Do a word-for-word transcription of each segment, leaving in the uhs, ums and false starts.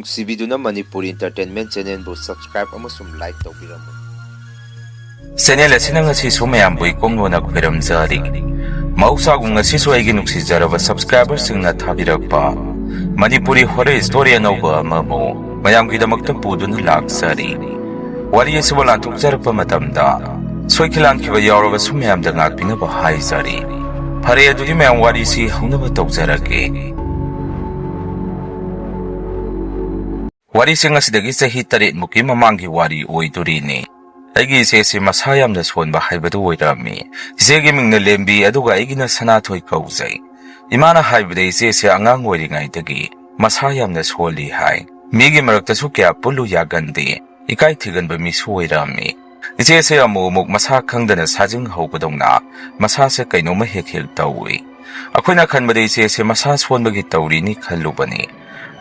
ꯅꯨꯡꯁꯤꯕꯤꯗꯨꯅ Manipuri Entertainment Channelꯕꯨ subscribe ꯑꯃꯁꯨꯡ like ꯇꯧꯕꯤꯔꯝꯃꯨ꯫ Channel ꯑꯁꯤꯅ ꯉꯁꯤꯁꯨ ꯃꯌꯥꯝꯕꯨ ꯏꯀꯣꯡ ꯂꯣꯟꯅ ꯈꯣꯏꯔꯝꯖꯔꯤ꯫ ꯃꯍꯧꯁꯥꯒꯨꯝ ꯉꯁꯤꯁꯨ ꯑꯩꯒꯤ ꯅꯨꯡꯁꯤꯖꯔꯕ subscriberꯁꯤꯡꯅ ꯊꯥꯕꯤꯔꯛꯄ ꯃꯅꯤꯄꯨꯔꯤ horror story ꯑꯅꯧꯕ ꯑꯃꯕꯨ ꯃꯌꯥꯝꯒꯤꯗꯃꯛꯇ ꯄꯨꯗꯨꯅ ꯂꯥꯛꯆꯔꯤ꯫ ꯋꯥꯔꯤ ꯑꯁꯤꯕꯨ ꯂꯥꯟꯊꯣꯛꯆꯔꯛꯄ ꯃꯇꯝꯗ ꯁꯣꯏꯈꯤ ꯂꯥꯟꯈꯤꯕ ꯌꯥꯎꯔꯕꯁꯨ ꯃꯌꯥꯝꯗ ꯉꯥꯛꯄꯤꯅꯕ ꯍꯥꯏꯖꯔꯤ꯫ ꯐꯔꯦ, ꯑꯗꯨꯗꯤ ꯃꯌꯥꯝ ꯋꯥꯔꯤꯁꯤ ꯍꯧꯅꯕ ꯇꯧꯖꯔꯒꯦ꯫ ꯋꯥꯔꯤꯁꯤꯡ ꯑꯁꯤꯗꯒꯤ ꯆꯍꯤ ꯇꯔꯦꯠ ꯃꯨꯛꯀꯤ ꯃꯃꯥꯡꯒꯤ ꯋꯥꯔꯤ ꯑꯣꯏꯗꯣꯔꯤꯅꯤ꯫ ꯑꯩꯒꯤ ꯏꯆꯦꯁꯤ ꯃꯁꯥ ꯌꯥꯝꯅ ꯁꯣꯟꯕ ꯍꯥꯏꯕꯗꯨ ꯑꯣꯏꯔꯝꯃꯤ꯫ ꯏꯆꯦꯒꯤ ꯃꯤꯡꯅ ꯂꯦꯝꯕꯤ, ꯑꯗꯨꯒ ꯑꯩꯒꯤꯅ ꯁꯅꯥꯊꯣꯏ ꯀꯧꯖꯩ꯫ ꯏꯃꯥꯅ ꯍꯥꯏꯕꯗ ꯏꯆꯦꯁꯤ ꯑꯉꯥꯡ ꯑꯣꯏꯔꯤꯉꯩꯗꯒꯤ ꯃꯁꯥ ꯌꯥꯝꯅ ꯁꯣꯜꯂꯤ ꯍꯥꯏ꯫ ꯃꯤꯒꯤ ꯃꯔꯛꯇꯁꯨ ꯀꯌꯥ ꯄꯨꯜꯂꯨ ꯌꯥꯒꯟꯗꯦ꯫ ꯏꯀꯥꯏ ꯊꯤꯒꯟꯕ ꯃꯤꯁꯨ ꯑꯣꯏꯔꯝꯃꯤ꯫ ꯏꯆꯦꯁꯦ ꯑꯃꯨꯛ ꯑꯃꯨꯛ ꯃꯁꯥ ꯈꯪꯗꯅ ꯁꯥꯖꯤꯡ ꯍꯧꯕꯗꯧꯅ ꯃꯁꯥꯁꯦ ꯀꯩꯅꯣꯝꯃ ꯍꯦꯛ ꯍꯦꯛ ꯇꯧꯏ꯫ ꯑꯩꯈꯣꯏꯅ ꯈꯟꯕꯗ ꯏꯆꯦꯁꯦ ꯃꯁꯥ ꯁꯣꯟꯕꯒꯤ ꯇꯧꯔꯤꯅꯤ ꯈꯜꯂꯨꯕꯅꯤ꯫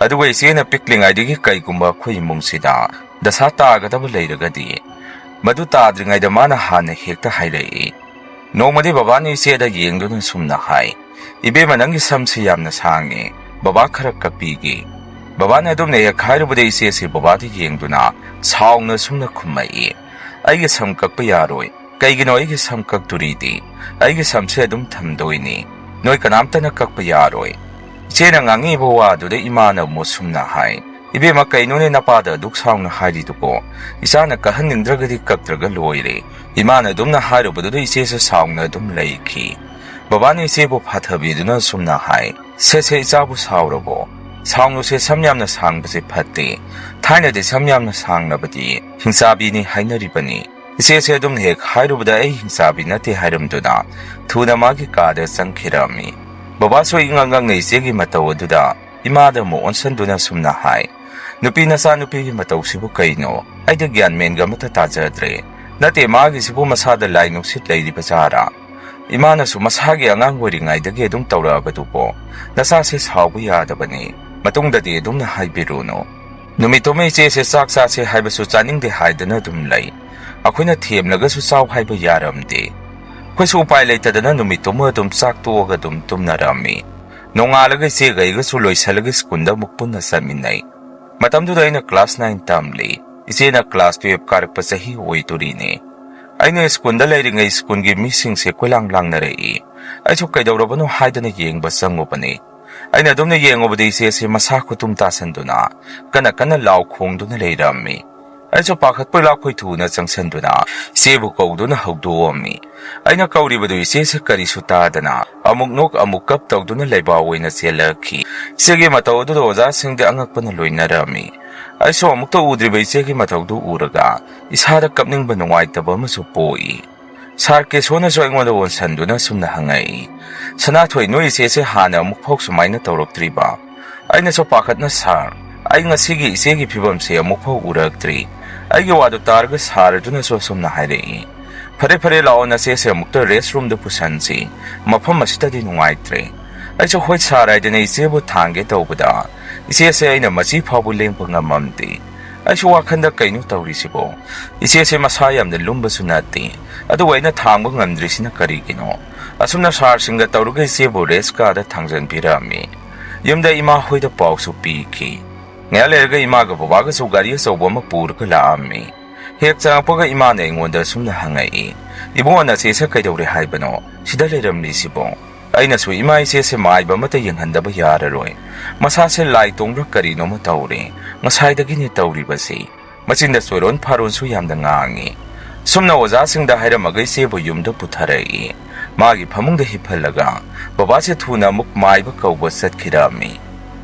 ꯑꯗꯨꯒ ꯏꯆꯦꯅ ꯄꯤꯛꯂꯤꯉꯩꯗꯒꯤ ꯀꯩꯒꯨꯝꯕ ꯑꯩꯈꯣꯏ ꯏꯃꯨꯡꯁꯤꯗ ꯗꯁꯥ ꯇꯥꯒꯗꯕ ꯂꯩꯔꯒꯗꯤ, ꯃꯗꯨ ꯇꯥꯗ꯭ꯔꯤꯉꯩꯗ ꯃꯥꯅ ꯍꯥꯟꯅ ꯍꯦꯛꯇ ꯍꯥꯏꯔꯛꯏ꯫ ꯅꯣꯡꯃꯗꯤ ꯕꯕꯥꯅ ꯏꯆꯦꯗ ꯌꯦꯡꯗꯨꯅ ꯁꯨꯝꯅ ꯍꯥꯏ, "ꯏꯕꯦꯝꯃ, ꯅꯪꯒꯤ ꯁꯝꯁꯤ ꯌꯥꯝꯅ ꯁꯥꯡꯉꯤ, ꯕꯕꯥ ꯈꯔ ꯀꯛꯄꯤꯒꯦ?" ꯕꯕꯥꯅ ꯑꯗꯨꯝꯅ ꯍꯦꯛ ꯍꯥꯏꯔꯨꯕꯗ ꯏꯆꯦꯁꯤ ꯕꯕꯥꯗ ꯌꯦꯡꯗꯨꯅ ꯁꯥꯎꯅ ꯁꯨꯝꯅ ꯈꯨꯝꯃꯛꯏ, "ꯑꯩꯒꯤ ꯁꯝ ꯀꯛꯄ ꯌꯥꯔꯣꯏ꯫ ꯀꯩꯒꯤꯅꯣ ꯑꯩꯒꯤ ꯁꯝ ꯀꯛꯇꯣꯔꯤꯗꯤ? ꯑꯩꯒꯤ ꯁꯝꯁꯦ ꯑꯗꯨꯝ ꯊꯝꯗꯣꯏꯅꯤ꯫ ꯅꯣꯏ ꯀꯅꯥꯝꯇꯅ ꯀꯛꯄ ꯌꯥꯔꯣꯏ꯫" ꯏꯆꯦꯅ ꯉꯥꯡꯉꯤꯕ ꯋꯥꯗꯨꯗ ꯏꯃꯥꯅ ꯑꯃꯨꯛ ꯁꯨꯝꯅ ꯍꯥꯏ, "ꯏꯕꯦꯝꯃ, ꯀꯩꯅꯣꯅꯦ ꯅꯄꯥꯗ ꯑꯗꯨꯛ ꯁꯥꯎꯅ ꯍꯥꯏꯔꯤꯗꯨꯕꯣ? ꯏꯆꯥꯅ ꯀꯛꯍꯟꯅꯤꯡꯗ꯭ꯔꯒꯗꯤ ꯀꯛꯇ꯭ꯔꯒ ꯂꯣꯏꯔꯦ꯫" ꯏꯃꯥꯅ ꯑꯗꯨꯝꯅ ꯍꯥꯏꯔꯨꯕꯗꯨꯗ ꯏꯆꯦꯁꯦ ꯁꯥꯎꯅ ꯑꯗꯨꯝ ꯂꯩꯈꯤ꯫ ꯕꯕꯥꯅ ꯏꯆꯦꯕꯨ ꯐꯥꯊꯕꯤꯗꯨꯅ ꯁꯨꯝꯅ ꯍꯥꯏ, "ꯁꯦ ꯁꯦ, ꯏꯆꯥꯕꯨ ꯁꯥꯎꯔꯕꯣ? ꯁꯥꯎꯅꯨꯁꯦ, ꯁꯝ ꯌꯥꯝꯅ ꯁꯥꯡꯕꯁꯦ ꯐꯠꯇꯦ꯫ ꯊꯥꯏꯅꯗꯤ ꯁꯝ ꯌꯥꯝꯅ ꯁꯥꯡꯂꯕꯗꯤ ꯍꯤꯡꯆꯥꯕꯤꯅꯤ ꯍꯥꯏꯅꯔꯤꯕꯅꯤ꯫" ꯏꯆꯦꯁꯦ ꯑꯗꯨꯝ ꯍꯦꯛ ꯍꯥꯏꯔꯨꯕꯗ ꯑꯩ ꯍꯤꯡꯆꯥꯕꯤ ꯅꯠꯇꯦ ꯍꯥꯏꯔꯝꯗꯨꯅ ꯊꯨꯅ ꯃꯥꯒꯤ ꯀꯥꯗ ꯆꯪꯈꯤꯔꯝꯃꯤ꯫ ꯕꯕꯥꯁꯨ ꯏꯉꯛ ꯉꯛꯅ ꯏꯆꯦꯒꯤ ꯃꯇꯧ ꯑꯗꯨꯗ ꯏꯃꯥꯗ ꯑꯃꯨꯛ ꯑꯣꯟꯁꯟꯗꯨꯅ ꯁꯨꯝꯅ ꯍꯥꯏ, "ꯅꯨꯄꯤ ꯅꯆꯥ ꯅꯨꯄꯤꯒꯤ ꯃꯇꯧꯁꯤꯕꯨ ꯀꯩꯅꯣ? ꯑꯩꯗꯤ ꯒ꯭ꯌꯥꯟ ꯃꯦꯟꯒ ꯑꯃꯠꯇ ꯇꯥꯖꯗ꯭ꯔꯦ꯫ ꯅꯠꯇꯦ, ꯃꯥꯒꯤꯁꯤꯕꯨ ꯃꯁꯥꯗ ꯂꯥꯏ ꯅꯨꯡꯁꯤꯠ ꯂꯩꯔꯤꯕ ꯖꯥꯔꯥ?" ꯏꯃꯥꯅꯁꯨ ꯃꯁꯥꯒꯤ ꯑꯉꯥꯡ ꯑꯣꯏꯔꯤꯉꯩꯗꯒꯤ ꯑꯗꯨꯝ ꯇꯧꯔꯛꯑꯕꯗꯨꯕꯣ? ꯅꯆꯥꯁꯦ ꯁꯥꯎꯕ ꯌꯥꯗꯕꯅꯤ꯫ ꯃꯇꯨꯡꯗꯗꯤ ꯑꯗꯨꯝꯅ ꯍꯥꯏꯕꯤꯔꯨꯅꯨ꯫ ꯅꯨꯃꯤꯠꯇꯨꯃ ꯏꯆꯦꯁꯦ ꯆꯥꯛ ꯆꯥꯁꯦ ꯍꯥꯏꯕꯁꯨ ꯆꯥꯅꯤꯡꯗꯦ ꯍꯥꯏꯗꯅ ꯑꯗꯨꯝ ꯂꯩ꯫ ꯑꯩꯈꯣꯏꯅ ꯊꯦꯝꯂꯒꯁꯨ ꯆꯥꯎ ꯍꯥꯏꯕ ꯌꯥꯔꯝꯗꯦ꯫ ꯑꯩꯈꯣꯏꯁꯨ ꯎꯄꯥꯏ ꯂꯩꯇꯗꯅ ꯅꯨꯃꯤꯠꯇꯨꯃ ꯑꯗꯨꯝ ꯆꯥꯛ ꯇꯣꯛꯑꯒ ꯑꯗꯨꯝ ꯇꯨꯝꯅꯔꯝꯃꯤ꯫ ꯅꯣꯡꯉꯥꯜꯂꯒ ꯏꯆꯦꯒ ꯑꯩꯒꯁꯨ ꯂꯣꯏꯁꯤꯜꯂꯒ ꯁ꯭ꯀꯨꯜꯗ ꯑꯃꯨꯛ ꯄꯨꯟꯅ ꯆꯠꯃꯤꯟꯅꯩ꯫ ꯃꯇꯝꯗꯨꯗ ꯑꯩꯅ class nine ꯇꯝꯂꯤ꯫ ꯏꯆꯦꯅ class twelve ꯀꯥꯔꯛꯄ ꯆꯍꯤ ꯑꯣꯏꯗꯣꯔꯤꯅꯤ꯫ ꯑꯩꯅ ꯁ꯭ꯀꯨꯜꯗ ꯂꯩꯔꯤꯉꯩ ꯁ꯭ꯀꯨꯜꯒꯤ ꯃꯤꯁꯤꯡꯁꯦ ꯀꯣꯏꯂꯥꯡ ꯂꯥꯡꯅꯔꯛꯏ꯫ ꯑꯩꯁꯨ ꯀꯩꯗꯧꯔꯕꯅꯣ ꯍꯥꯏꯗꯅ ꯌꯦꯡꯕ ꯆꯪꯉꯨꯕꯅꯤ꯫ ꯑꯩꯅ ꯑꯗꯨꯝꯅ ꯌꯦꯡꯉꯨꯕꯗ ꯏꯆꯦꯁꯦ ꯃꯁꯥ ꯈꯨꯇꯨꯝ ꯇꯥꯁꯟꯗꯨꯅ ꯀꯟꯅ ꯀꯟꯅ ꯂꯥꯎ ꯈꯣꯡꯗꯨꯅ ꯂꯩꯔꯝꯃꯤ꯫ ꯑꯩꯁꯨ ꯄꯥꯈꯠꯄꯣꯏ ꯂꯥꯛꯄꯣꯏ ꯊꯨꯅ ꯆꯪꯁꯟꯗꯨꯅ ꯏꯆꯦꯕꯨ ꯀꯧꯗꯨꯅ ꯍꯧꯗꯣꯛꯑꯝꯃꯤ꯫ ꯑꯩꯅ ꯀꯧꯔꯤꯕꯗꯨ ꯏꯆꯦꯁꯦ ꯀꯔꯤꯁꯨ ꯇꯥꯗꯅ ꯑꯃꯨꯛ ꯅꯣꯛ ꯑꯃꯨꯛ ꯀꯞ ꯇꯧꯗꯨꯅ ꯂꯩꯕꯥꯛ ꯑꯣꯏꯅ ꯆꯦꯜꯂꯛꯈꯤ꯫ ꯏꯆꯦꯒꯤ ꯃꯇꯧ ꯑꯗꯨꯗ ꯑꯣꯖꯥꯁꯤꯡꯗꯤ ꯑꯉꯛꯄꯅ ꯂꯣꯏꯅꯔꯝꯃꯤ꯫ ꯑꯩꯁꯨ ꯑꯃꯨꯛꯇ ꯎꯗ꯭ꯔꯤꯕ ꯏꯆꯦꯒꯤ ꯃꯇꯧꯗꯨ ꯎꯔꯒ ꯏꯁꯥꯗ ꯀꯞꯅꯤꯡꯕ ꯅꯨꯡꯉꯥꯏꯇꯕ ꯑꯃꯁꯨ ꯄꯣꯛꯏ꯫ ꯁꯥꯔ ꯀꯦꯁꯣꯅꯁꯨ ꯑꯩꯉꯣꯟꯗ ꯑꯣꯟꯁꯟꯗꯨꯅ ꯁꯨꯝꯅ ꯍꯪꯉꯛꯏ, "ꯁꯅꯥꯊꯣꯏ, ꯅꯣꯏ ꯏꯆꯦꯁꯦ ꯍꯥꯟꯅ ꯑꯃꯨꯛ ꯐꯥꯎ ꯁꯨꯃꯥꯏꯅ ꯇꯧꯔꯛꯇ꯭ꯔꯤꯕ?" ꯑꯩꯅꯁꯨ ꯄꯥꯈꯠꯅ, "ꯁꯥꯔ, ꯑꯩ ꯉꯁꯤꯒꯤ ꯏꯆꯦꯒꯤ ꯐꯤꯕꯝꯁꯦ ꯑꯃꯨꯛ ꯐꯥꯎ ꯎꯔꯛꯇ꯭ꯔꯤ꯫" ꯑꯩꯒꯤ ꯋꯥꯗꯨ ꯇꯥꯔꯒ ꯁꯥꯔ ꯑꯗꯨꯅꯁꯨ ꯑꯁꯨꯝꯅ ꯍꯥꯏꯔꯛꯏ, "ꯐꯔꯦ, ꯐꯔꯦ, ꯂꯥꯛꯑꯣ, ꯅꯆꯦꯁꯦ ꯑꯃꯨꯛꯇ rest roomꯗ ꯄꯨꯁꯟꯁꯤ꯫ ꯃꯐꯝ ꯑꯁꯤꯗꯗꯤ ꯅꯨꯡꯉꯥꯏꯇ꯭ꯔꯦ꯫" ꯑꯩꯁꯨ "ꯍꯣꯏ ꯁꯥꯔ" ꯍꯥꯏꯗꯅ ꯏꯆꯦꯕꯨ ꯊꯥꯡꯒꯦ ꯇꯧꯕꯗ, ꯏꯆꯦꯁꯦ ꯑꯩꯅ ꯃꯆꯤ ꯐꯥꯎꯕ ꯂꯦꯡꯕ ꯉꯝꯃꯝꯗꯦ꯫ ꯑꯩꯁꯨ ꯋꯥꯈꯟꯗ "ꯀꯩꯅꯣ ꯇꯧꯔꯤꯁꯤꯕꯣ? ꯏꯆꯦꯁꯦ ꯃꯁꯥ ꯌꯥꯝꯅ ꯂꯨꯝꯕꯁꯨ ꯅꯠꯇꯦ, ꯑꯗꯨꯕꯨ ꯑꯩꯅ ꯊꯥꯡꯕ ꯉꯝꯗ꯭ꯔꯤꯁꯤꯅ ꯀꯔꯤꯒꯤꯅꯣ?" ꯑꯁꯨꯝꯅ ꯁꯥꯔꯁꯤꯡꯒ ꯇꯧꯔꯒ ꯏꯆꯦꯕꯨ rest ꯀꯥꯗ ꯊꯥꯡꯖꯟꯕꯤꯔꯝꯃꯤ꯫ ꯌꯨꯝꯗ ꯏꯃꯥ ꯍꯣꯏꯗ ꯄꯥꯎꯁꯨ ꯄꯤꯈꯤ꯫ ꯉꯥꯏꯍꯥꯛ ꯂꯩꯔꯒ ꯏꯃꯥꯒ ꯕꯕꯥꯒꯁꯨ ꯒꯥꯔꯤ ꯑꯆꯧꯕ ꯑꯃ ꯄꯨꯔꯒ ꯂꯥꯛꯑꯝꯃꯤ꯫ ꯍꯦꯛ ꯆꯪꯉꯛꯄꯒ ꯏꯃꯥꯅ ꯑꯩꯉꯣꯟꯗ ꯑꯁꯨꯝꯅ ꯍꯪꯉꯛꯏ, "ꯏꯕꯨꯡꯉꯣ, ꯅꯆꯦꯁꯦ ꯀꯩꯗꯧꯔꯦ ꯍꯥꯏꯕꯅꯣ? ꯁꯤꯗ ꯂꯩꯔꯝꯂꯤꯁꯤꯕꯣ?" ꯑꯩꯅꯁꯨ, "ꯏꯃꯥ, ꯏꯆꯦꯁꯦ ꯃꯥꯏꯕ ꯑꯃꯠꯇ ꯌꯦꯡꯍꯟꯗꯕ ꯌꯥꯔꯔꯣꯏ꯫ ꯃꯁꯥꯁꯦ ꯂꯥꯏ ꯇꯣꯡꯕ꯭ꯔꯥ ꯀꯔꯤꯅꯣꯃ ꯇꯧꯔꯦ꯫ ꯉꯁꯥꯏꯗꯒꯤꯅꯦ ꯇꯧꯔꯤꯕꯁꯤ꯫" ꯃꯆꯤꯟꯗ ꯆꯣꯏꯔꯣꯟ ꯐꯥꯔꯣꯟꯁꯨ ꯌꯥꯝꯅ ꯉꯥꯡꯉꯤ꯫ ꯁꯨꯝꯅ ꯑꯣꯖꯥꯁꯤꯡꯗ ꯍꯥꯏꯔꯝꯃꯒ ꯏꯆꯦꯕꯨ ꯌꯨꯝꯗ ꯄꯨꯊꯔꯛꯏ꯫ ꯃꯥꯒꯤ ꯐꯃꯨꯡꯗ ꯍꯤꯞꯍꯜꯂꯒ ꯕꯕꯥꯁꯦ ꯊꯨꯅ ꯑꯃꯨꯛ ꯃꯥꯏꯕ ꯀꯧꯕ ꯆꯠꯈꯤꯔꯝꯃꯤ꯫